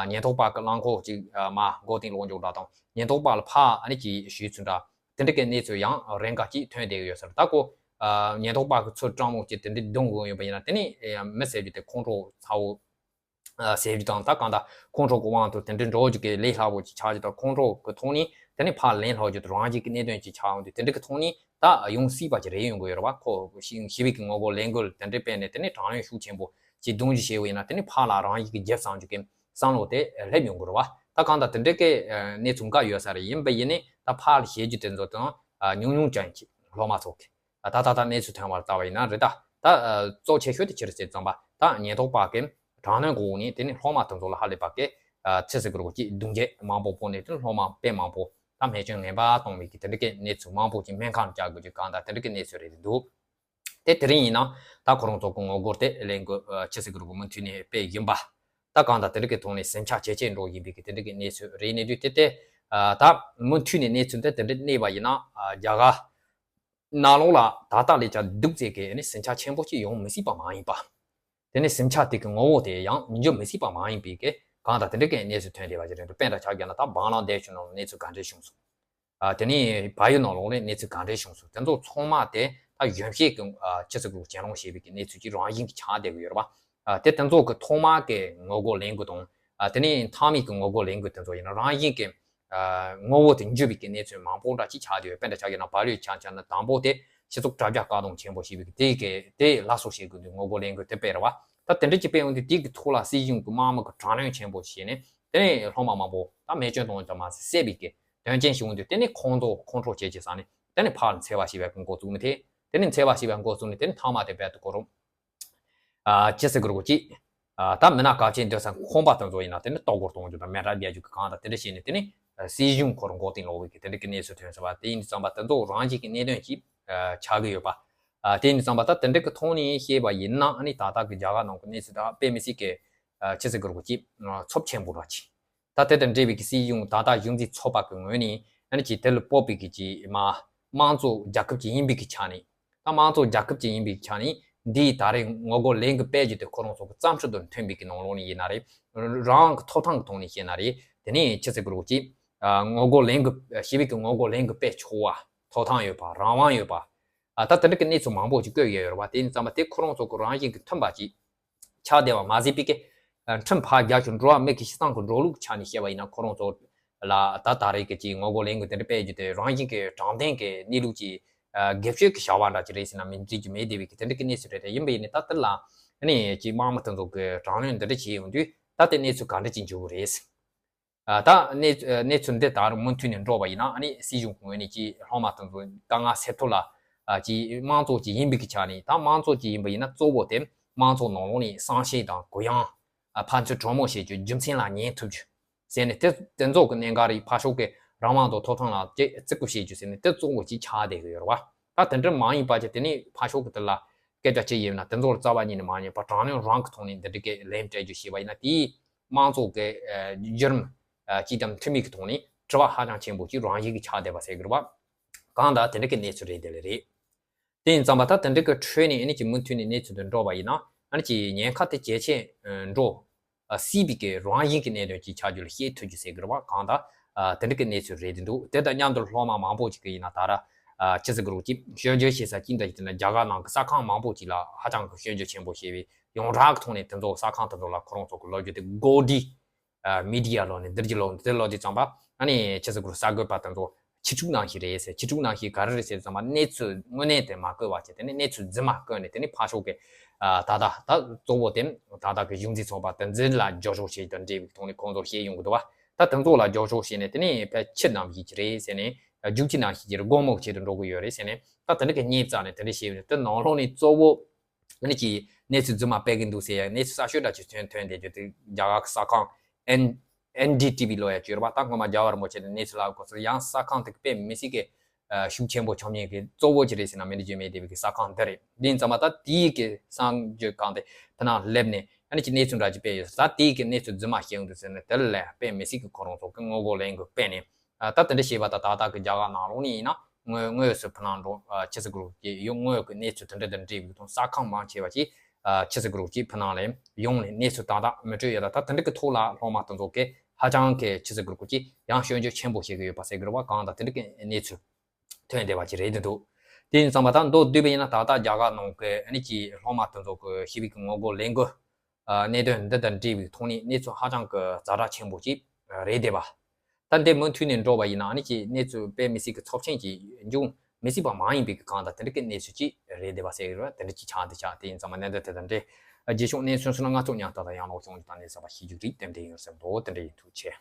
ཉེན་རྟོག་པ་གི་རླངས་འཁོར་ཅིག་མར་མགོ་རྟིང་སློག་འཇོག་འདྲ་དང་ཉེན་རྟོག་པ་ལ་ཕར་ཨ་ནི་ཅིག་ཞུས་ཚུལ་འདྲ་དེ་འདྲ་གི་གནས་ཚུལ་ཡང་རེ་འགའ་ཅིག་ཐོན་བསྡད་ཡོད་ས་རེད། ད་ཁོ་ཉེན་རྟོག་པ་གི་ཚུར་སྤྲང་མོ་ཅིག་དེ་འདྲ་རྡུང་དགོས་ཡོད་པ་ཡིན་ན་དེ་ནི་མི་ཟེར་རྒྱུ་དེ་ཁོང་ཁྲོ་ཚ་བོ་ཟེར་རྒྱུ་དང་ད་གང་ལྟར་ཁོང་ཁྲོ་གི་དབང་དུ་དེ་འདྲའི་འགྲོ་རྒྱུ་གི་ལས་སླ་པོ་ཅིག་ཆགས་རྒྱུ་དང་ཁོང་ཁྲོ་གི་ཐོག་ནས་དེ་ནས་ཕར་ལན་སློག་རྒྱུ་དང་རང་བཞིན་གྱི་གནད་དོན་ཅིག་ཆགས་ཡོང་དུས་དེ་འདྲ་གི་ཐོག་ནས་ད་ཡོང་སྲིད་པ་ཅིག་རེད་ཡོང་གི་ཡོད་རེད་བ། ཁོ་ཞི་བའི་གི་ངོ་རྒོལ་ལས་འགུལ་དེ་འདྲ་སྤེལ་ནས་དེ་ནས་དྲག་གནོན་ཤུགས་ཆེན་པོ་ཅིག་གཏོང་རྒྱུ་བྱས་པ་ཡིན་ན་དེ་ནས་ཕར་ལ་རང་བཞིན་གྱི་རྒྱབ་བསང་རྒྱུ་གི་བསམ་བློ་དེ་སླེབས་ཡོང་གི་རེད་བ། ད་གང་ལྟར་དེ་འདྲ་གི་གནས་ཚུལ་འགའ་ཡོད་ས་རེད། ཡིན་པ་ཡིན་ནས་ད་ཕར་ལ་བཤད་རྒྱུ་དེ་ཚོ་དང་ཉུང་ཉུང་ཅན་ཅིག་སློབ་མ་ཚོ་གི་ད་ད་ད་གནས་ཚུལ་ཐོན་པར་ལྟ་བ་ཡིན་ན་རེད། ད་ད་གཙོ་ཆེ་ཤོས་དེ་ཅི་རེད་ཟེར་ཙམ་པ་ད་ཉེན་རྟོག་པ་གི་དྲག་གནོན་གོ་ནས་དེ་ནི་སློབ་མ་དེ་ཚོ་ལ་ཧ་ལས་པ་གི་ཚེ་སྲིད་ཀྱི་རོགས་ཀྱི་རྡུང་རྡེག་མང་པོ་ཕོག་ནས་དེ་ནི་སློབ་མ་དཔེ་མང་པོ་ད་རྨས་སྐྱོན་ངན་པ་བཏང་བའི་གི་དེ་འདྲ་གི་གནས་ཚུལ་མང་པོ་ཅིག་སྨན་ཁང་བཅར་དགོས་ཀྱི་གང་ལྟར་དེ་འདྲ་གི་གནས་ཚུལ་རེད་འདུག་དེ་དེ་རིང་ཡིན་ན་ད་ཁོ་རང་ཚོ་གི་ངོ་རྒོལ་དེ་ལས་འགུལ་ཚེ་སྲིད་ཀྱི་རོགས་མུ་མཐུད་ནས་སྤེལ་ཡིན་པ་ད་གང་ལྟར་དེ་འདྲ་གི་ཐོག་ནས་ཟིང་ཆ་ཇེ་ཆེ་འགྲོ་བཞིན་པའི་གི་དེ་འདྲ་གི་གནས་ཚུལ་རེད་ནས་དུས་དེ་དེ་ད་མུ་མཐུད་ནས་གནས་ཚུལ་དེ་དེ་འདྲ་གནས་པ་ཡིན་ན་རྒྱ་གར་ནང་ལོགས་ལ་ད་ལྟ་ལས་ཀྱང་སྡུག་ཙེ་གི་ནི་ཟིང་ཆ་ཆེན་པོ་ཅིག་ཡོང་མི་སྲིད་པ་མ་ཡིན་པ། དེ་ནི་ཟིང་ཆ་དེ་གི་ངོ་བོ་དེ་ཡང་མི་འགྱུར་མི་སྲིད་པ་མ་ཡིན་པའི་གི་གང་དང་དེ་འདྲ་གི་གནས་ཚུལ་ཐོན་བསྡད་པ་ཅིག་རེད་འདུག་དཔེ་འདྲ་ཆ་བཞག་ན་ད་བང་ལང་དེ་ཤུ་ནང་གནས་ཚུལ་ག་འདྲས་བྱུང་སོང་། ཨ་དེ་ནི་བལ་ཡུལ་ནང་ལོགས་ལ་གནས་ཚུལ་ག་འདྲས་བྱུང་སོང་། དེ་ཚོ་ཚང་མ་དེ་ད་གཞོན་སྐྱེས་ཀྱི་ཨ་ཆུ་ཚོད་དགུ་གྱེན་ལངས་བྱས་པའི་གི་གནས་ཚུལ་ཅིག་རང་བཞིན་གྱི་ཆགས་བསྡད་ཀྱི་ཡོད་རེད་པ། ཨ་དེ་དེ་ཚོ་གི་ཐོག་མ་གི་ངོ་རྒོལ་ལས་འགུལ་དང་ཨ་དེ་ནི་མཐའ་མའི་གི་ངོ་རྒོལ་ལས་འགུལ་དེ་ཚོ་ཡིན་ན་རང་བཞིན་གྱི་ཨ་ངོ་བོ་དེ་འགྱུར་བའི་གི་གནས་ཚུལ་མང་པོ་འདྲ་ཅིག་ཆགས་བསྡད་ཡོད། དཔེ་འདྲ་ཆ་བཞག་ན་བལ་ཡུལ་ཆ་བཞག་ན་དང་པོ་དེ་ སྤྱི་ཚོགས་དྲ་རྒྱ་བཀག་སྡོམ་ཆེན་པོ་བྱས་པའི་དེ་གི་དེ་སླར་གསོ་བྱེད་དགོས་འདུག་ངོ་རྒོལ་ལས་འགུལ་དེ་སྤེལ་རེད་བ། ད་དེ་འདྲ་ཅིག་སྤེལ་ཡོང་དུས་དེ་གི་ཐོག་ལ་སྲིད་གཞུང་གི་དམག་མི་གི་དྲག་གནོན་ཆེན་པོ་བྱས་ནས་དེ་ནས་སློབ་མ་མང་པོ་ད་རྨས་སྐྱོན་བཏང་ཡོད་ཙམ་མ་ཟད་བསད་པའི་གི་དོན་རྐྱེན་བྱུང་དུས་དེ་ནས་ཁོང་ཚོ་ཁོང་ཁྲོ་བྱེད་ཅེས་ས་ནས་དེ་ནས་ཕར་འཚེ་བ་ཞེས་པའི་འགོ་བཙུགས་ནས་དེ་དེ་ནས་འཚེ་བ་ཞེས་པའི་འགོ་བཙུགས་ནས་དེ་ནས་ཐ་མ་དེ་རྦད་དེ་ཁོ་རང་ཨ་ཅི་ཟེར་དགོས་རེད་ཅིག་ཨ་ད་མི་སྣ་གལ་ཆེན་སྡོད་ས་ཁང་པ་དེ་ཚོ་ཡིན་ན་དེ་ནས་ལྟ་སྐོར་གཏོང་རྒྱུ་དང་མེ་སྲེག་རྒྱག་རྒྱུ་གི་གང་དང་དེ་འདྲ་བྱས་ནས་དེ་ནས་སྲིད་གཞུང་ཁོ་རང་མགོ་རྟིང་སློག་པའི་གི་དེ་འདྲ་གི་གནས་ཚུལ་ཐོན་ཟེར་བ་དེ་ཡིན་དུས་ཙམ་པ་དེ་ཚོ་རང་བཞིན་གྱི་གནད་དོན་ཅིག་ཆགས་ཀྱི་ཡོད་པ། ཨ་དེ་ཡིན་དུས་ཙམ་པ་ད་དེ་འདྲ་གི་ཐོག་ནས་བཤད་པ་ཡིན་ན་ཨ་ནི་ད་ལྟ་གི་རྒྱ་གར་ནང་གི་གནས་ཚུལ་དང་དཔེ་མི་སྲིད་ཀྱི་ཨ་ཅི་ཟེར་དགོས་རེད་ཅིག་ཚབས་ཆེན་པོ་ར་ཅིག་ད་དེ་དང་འབྲེལ་བའི་གི་སྲིད་གཞུང་ད་ལྟ་གཞུང་འཛིན་ཚོགས་པ་གི་ངོས་ནས་ཨ་ནི་ཅིག་དེ་ལ་སྤོབས་པའི་གི་ཅིག་མ་དམངས་གཙོ་རྒྱལ་ཁབ་ཅིག་ཡིན་པའི་གི་ཆ་ནས་ད་དམངས་གཙོ་རྒྱལ་ཁབ་ཅིག་ཡིན་པའི་གི་ཆ་ནས་འདིའི་ད་རེས་ངོ་རྒོལ་ལས་འགུལ་སྤེལ་རྒྱུ་དེ་ཁོ་རང་ཚོ་གི་བརྩམས་ཆོས་དང་མཐུན་པའི་གི་ནང་ལོགས་ནས་ཡིན་ན་རེད། རང་གི་ཐོབ་ཐང་གི་ཐོག་ནས་བཤད་ན་རེད། དེ་ནས་ཅི་ཟེར་དགོས་རེད་ཅིག་ངོ་རྒོལ་ལས་འགུལ་ཞི་བའི་གི་ངོ་རྒོལ་ལས་འགུལ་སྤེལ་ཆོག་པ་ཐོབ་ཐང་ཡོད་པ་རང་དབང་ཡོད་པ། ཨ་ད་དེ་འདྲ་གི་གནས་ཚུལ་མང་པོ་ཅིག་བཀོད་ཡོད་རེད་བ། དེ་ཡིན་ཙམ་པ་དེ་ཁོ་རང་ཚོ་གི་རང་བཞིན་གི་མཐུན་པ་ཅིག་ཆགས་བསྡད་པ་མ་ཟད་པའི་གི་ཁྲིམས་ཕར་རྒྱག་ཞིང་འགྲོ་བ་མི་གི་སྤྱི་བཏང་གི་འགྲོ་ལུགས་ཆ་ནས་བཤད་པ་ཡིན་ན་ཁོ་རང་ཚོ་ལ་ད་ད་རེས་ཀྱི་ཅིག་ངོ་རྒོལ་ལས་འགུལ་དེ་འདྲ་སྤེལ་རྒྱུ་དེ་རང་བཞིན་གྱི་དྲང་བདེན་གྱི་གནས་ལུགས་ཀྱི་སྒེར་གཅོད་ཀྱི་བྱ་བ་འདྲ་ཅིག་རེད་ཟེར་ན་མི་འགྲིག་རྒྱུ་མེད་བསྡད་པའི་གི་དེ་འདྲ་གི་གནས་ཚུལ་རེད། དེ་ཡིན་པ་ཡིན་ནའི་ད་དེ་ལ་ནི་ཅིག་དམག་མི་དེ་ཚོ་གི་དྲག་གནོན་འདི་འདྲ་བྱས་ཡོང་དུས་ད་དེ་གནས་ཚུལ་ག་འདྲ་ཅིག་འགྱུར་གི་རེད། ད་གནས་གནས་ཚུལ་འདི་ལྟར་མུ་མཐུད་ནས་འགྲོ་བ་ཡིན་ན་ཨ་ནི་སྲིད་གཞུང་གི་ངོས་ནས་ཀྱི་སློབ་མ་དེ་ཚོ་དཀའ་ངལ་སེལ་ཐབས་ལ་ཀྱི་དམངས་གཙོ་ཅིག་ཡིན་པའི་གི་ཆ་ནས་ད་དམངས་གཙོ་ཅིག་ཡིན་པ་ཡིན་ན་གཙོ་བོ་དེ་དམངས་གཙོ་ནང་ལོགས་ནས་བསམ་ཤེས་དང་གུ་ཡངས་ཕན་ཚུན་གྲོས་མོལ་བྱེད་རྒྱུ་རྒྱུ་མཚན་ལ་ཉན་ཐུབ་རྒྱུ་ཟེར་ནས་དེ་དེ་ཚོ་གི་གནད་འགག་རིགས་ཕར་ཕྱོགས་ཀྱི་རང་དབང་དང་ཐོབ་ཐང་ལ་ཅིག་བརྩི་བཀུར་བྱེད་རྒྱུ་ཟེར་ནས་དེ་གཙོ་བོ་ཅིག་ཆགས་བསྡད་གི་ཡོད་རེད་བ། ད་དེ་འདྲ་མ་ཡིན་པ་ཅིག་དེ་ནས་ཕར་ཕྱོགས་ཀྱི་དེ་ལ་སྐད་ཆ་ཅིག་ཡིན་ན་དེ་ཚོ་ལ་རྩ་བ་ཉིད་ནས་མ་ཉན་པ་དྲག་གནོན་རང་གི་ཐོག་ནས་འདི་འདྲ་གི་ལན་སྤྲད་རྒྱུ་བྱས་པ་ཡིན་ན་དེའི་དམངས་གཙོ་གི་བརྒྱུད་རིམ་སྤྱི་དང་མཐུན་མིན་གྱི་ཐོག་ནས་དྲི་བ་ཧ་ཅང་ཆེན་པོ་ཅིག་རང་བཞིན་གྱི་ཆགས་བསྡད་པ་ཟེར་གི་རེད་བ། གང་ལྟར་དེ་འདྲ་གི་གནས་ཚུལ་རེད་དེ་ལས་རེད། དེ་ཡིན་ཙང་པ་ད་དེ་འདྲ་གི་ཁྲོད་ནས་ཨ་ནི་ཅིག་མུ་མཐུད་ནས་གནས་ཚུལ་དུ་འགྲོ་བ་ཡིན་ན་ཨ་ནི་ཅིག་ཉེན་ཁ་དེ་ཇེ་ཆེ་འགྲོ་སྲིད་པའི་གི་རང་བཞིན་གྱི་གནད་དོན་ཅིག་ཆགས་རྒྱུ་ལ་ཤེས་ཐུབ་རྒྱུ་ཟེར་གི་རེད་བ། གང་ལྟར་དེ་འདྲ་གི་གནས་ཚུལ་རེད་དེ་འདུག་དེ་དང་མཉམ་དུ་སློབ་མ་མང་པོ་ཅིག་གི་ཡིན་ན་ད་ར་ཅི་ཟེར་གི་རེད་ཅིག་སྐྱོན་བརྗོད་བྱེད་ས་ཅིག་འདྲ་ཞིག་དེ་ནི་རྒྱ་གར་ནང་གི་གསར་ཁང་མང་པོ་ཅིག་ལ་ཧ་ཅང་གི་སྐྱོན་བརྗོད་ཆེན་པོ་བྱས་པའི་ཡོངས་གྲགས་ཀྱི་ཐོག་ནས་དེ་ཚོ་གསར་ཁང་དེ་ཚོ་ལ་ཁོ་རང་ཚོ་གི་ལོ་རྒྱུས་དེ་གོ་ཌི་མི་ཌི་ཡ་ལོ་ནས་འདིར་གྱི་ལོ་འདིར་ལོ་དེ་ཙམ་པ་ཨ་ནི་ཆི་ཟེར་དགོས་གསར་འགོད་པ་དེ་ཚོ་ཕྱི་ཕྲུག་ནང་བཞིན་རེད་ཟེར། ཕྱི་ཕྲུག་ནང་བཞིན་ག་རེ་རེད་ཟེར་ཙམ་པ་གནས་ཚུལ་དངོས་གནས་དེ་མ་བཀོད་པ་བྱས་དེ་ནས་གནས་ཚུལ་རྫུན་མ་བཀོད་ནས་དེ་ནས་ཕར་ཕྱོགས་ཀྱི་ད་ལྟ་ད་གཙོ་བོ་དེ་ད་ལྟ་གི་གཞུང་འཛིན་ཚོགས་པ་དེ་འཛིན་ལ་རྒྱབ་སྐྱོར་བྱེད་དང་འབྲེལ་བའི་ཐོག་ནས་ཁོང་ཚོར་བཤད་ཡོང་གི་འདུག་བ། ད་དེ་ཚོ་ལ་རྒྱབ་སྐྱོར་བྱས་ནས་དེ་ནས་ཕལ་ཆེར་ནམ་ཞིག་གི་རེད་ཟེར་ནས་རྒྱུག་ཁྱི་ནང་ཞིག་གི་དགོང་མོ་ཆེད་དུ་འགྲོ་གི་ཡོད་རེད་ཟེར་ནས་ད་དེ་འདྲ་གི་བརྙན་བཙལ་ནས་དེ་འདྲ་བཤད་ཡོད་ནས་དེ་ནང་ལོགས་ནས་གཙོ་བོ། ཨ་ནི་ཅིག་གནས་ཚུལ་རྫུན་མ་སྤེལ་གི་འདུག་ཟེར་ཡ་གནས་ཚུལ་གསར་ཤོས་འདྲ་ཅིག་ཐོན་ཐོན་བསྡད་རྒྱུ་དེ་རྒྱ་གར་གི་གསར་ཁང་ཨེན་ཨེན་ཌི་ཊི་ཝི་ལོ་ཡ་བརྗོད་རེད་པ། ད་སྔོན་མ་རྒྱལ་བ་རིན་པོ་ཆེ་དང་གནས་ཚུལ་ལ་གོ་ཚུལ་ཡང་གསར་ཁང་དེ་གི་དཔེ་མི་སྲིད་གི་ཤུགས་ཆེན་པོ་ཆགས་མཁན་གི་གཙོ་བོ་ཅིག་རེད་ཟེར་ན་མི་འགྲིག་རྒྱུ་མེད་བསྡད་པའི་གི་གསར་ཁང་འདི་རེད། དེ་ཡིན་ཙང་མ་ད་དེའི་གི་གསར་འགྱུར་ཁང་དེ་ཕི་ནང་སླེབས་ནས་ཨ་ནི་ཅིག་གནས་ཚུལ་འདྲ་ཅིག་སྤེལ་ཡོད་ད་དེའི་གི་གནས་ཚུལ་རྫུན་མ་བཤད་ཡོང་དུས་ཟེར་ནས་དེ་ལ་དཔེ་མི་སྲིད་གི་ཁོ་རང་ཚོ་གི་ངོ་རྒོལ་ལས་འགུལ་སྤེལ་ནས། ད་དེ་འདྲ་བྱས་པ་དང་ད་ལྟ་གི་རྒྱ་གར་ནང་ལོགས་ནས་ཡིན་ན་དངོས་དངོས་སུ་ཕི་ནང་འགྲོ་ཆི་ཟེར་དགོས་རེད་ཀྱི་ཡོད་དངོས་ཀྱི་གནས་ཚུལ་དེ་འདྲ་དང་འབྲེལ་བའི་དང་གསར་ཁང་མང་ཆེ་བ་ཅིག་ཆི་ཟེར་དགོས་རེད་ཀྱི་ཕི་ནང་ལ་ཡོང་ནས་གནས་ཚུལ་ཏག་ཏག་མི་སྤྲོད་ཡོད་ད། ད་དེ་འདྲ་གི་ཐོག་ལ་སློབ་མ་དེ་ཚོ་གི་ཧ་ཅང་གི་ཆི་ཟེར་དགོས་རེད་ཀྱི་ཡང་སྐྱོན་བརྗོད་ཆེན་པོ་བྱེད་ཀྱི་ཡོད་པ་ཟེར་གི་རེད་བ། གང་ལྟར་དེ་འདྲ་གི་གནས་ཚུལ་ཐོན་བསྡད་པ་ཅིག་རེད་འདུག་དེ་ཡིན་ཙང་མ་ད་མདོར་བསྡུས་པ་ཡིན་ན་ད་ལྟ་རྒྱ་གར་ནང་གི་ཨ་ནི་ཀྱི་སློབ་མ་དེ་ཚོ་གི་ཞི་བའི་གི་ངོ་རྒོལ་ལས་འགུལ་གནད་དོན་འདི་དང་འབྲེལ་བའི་ཐོག་ནས་གནས་ཚུལ་ཧ་ཅང་གི་ཛ་དྲག་ཆེན་པོ་ཅིག་རེད་བསྡད་པ། ད་འདི་མུ་མཐུད་ནས་འགྲོ་བ་ཡིན་ན་ཨ་ནི་ཀྱི་གནས་ཚུལ་དཔེ་མི་སྲིད་ཀྱི་ཚབས་ཆེན་གྱི་འབྱུང་མི་སྲིད་པ་མ་ཡིན་པའི་གི་གང་དང་དེ་འདྲ་གི་གནས་ཚུལ་ཅིག་རེད་བསྡད་པ་ཟེར་གི་རེད། དེ་འདྲ་ཅིག་ཆགས་འདི་ཆགས་དེ་ཡིན་ཙང་མ་གནད་དོན་དེ་དང་འབྲེལ་རྗེས་ཕྱོགས་གནས་ཚུལ་སོང་ན་ང་ཚོ་མཉམ་དུ་དང་ཡང་ལོག་བྱུང་དང་གནས་ཚུལ་བཤད་རྒྱུ་རིགས་ཏན་ཏན་ཡོད་སེམས་དོ་དེ་འདྲ་ཡིན་ཐུགས་ཆེ།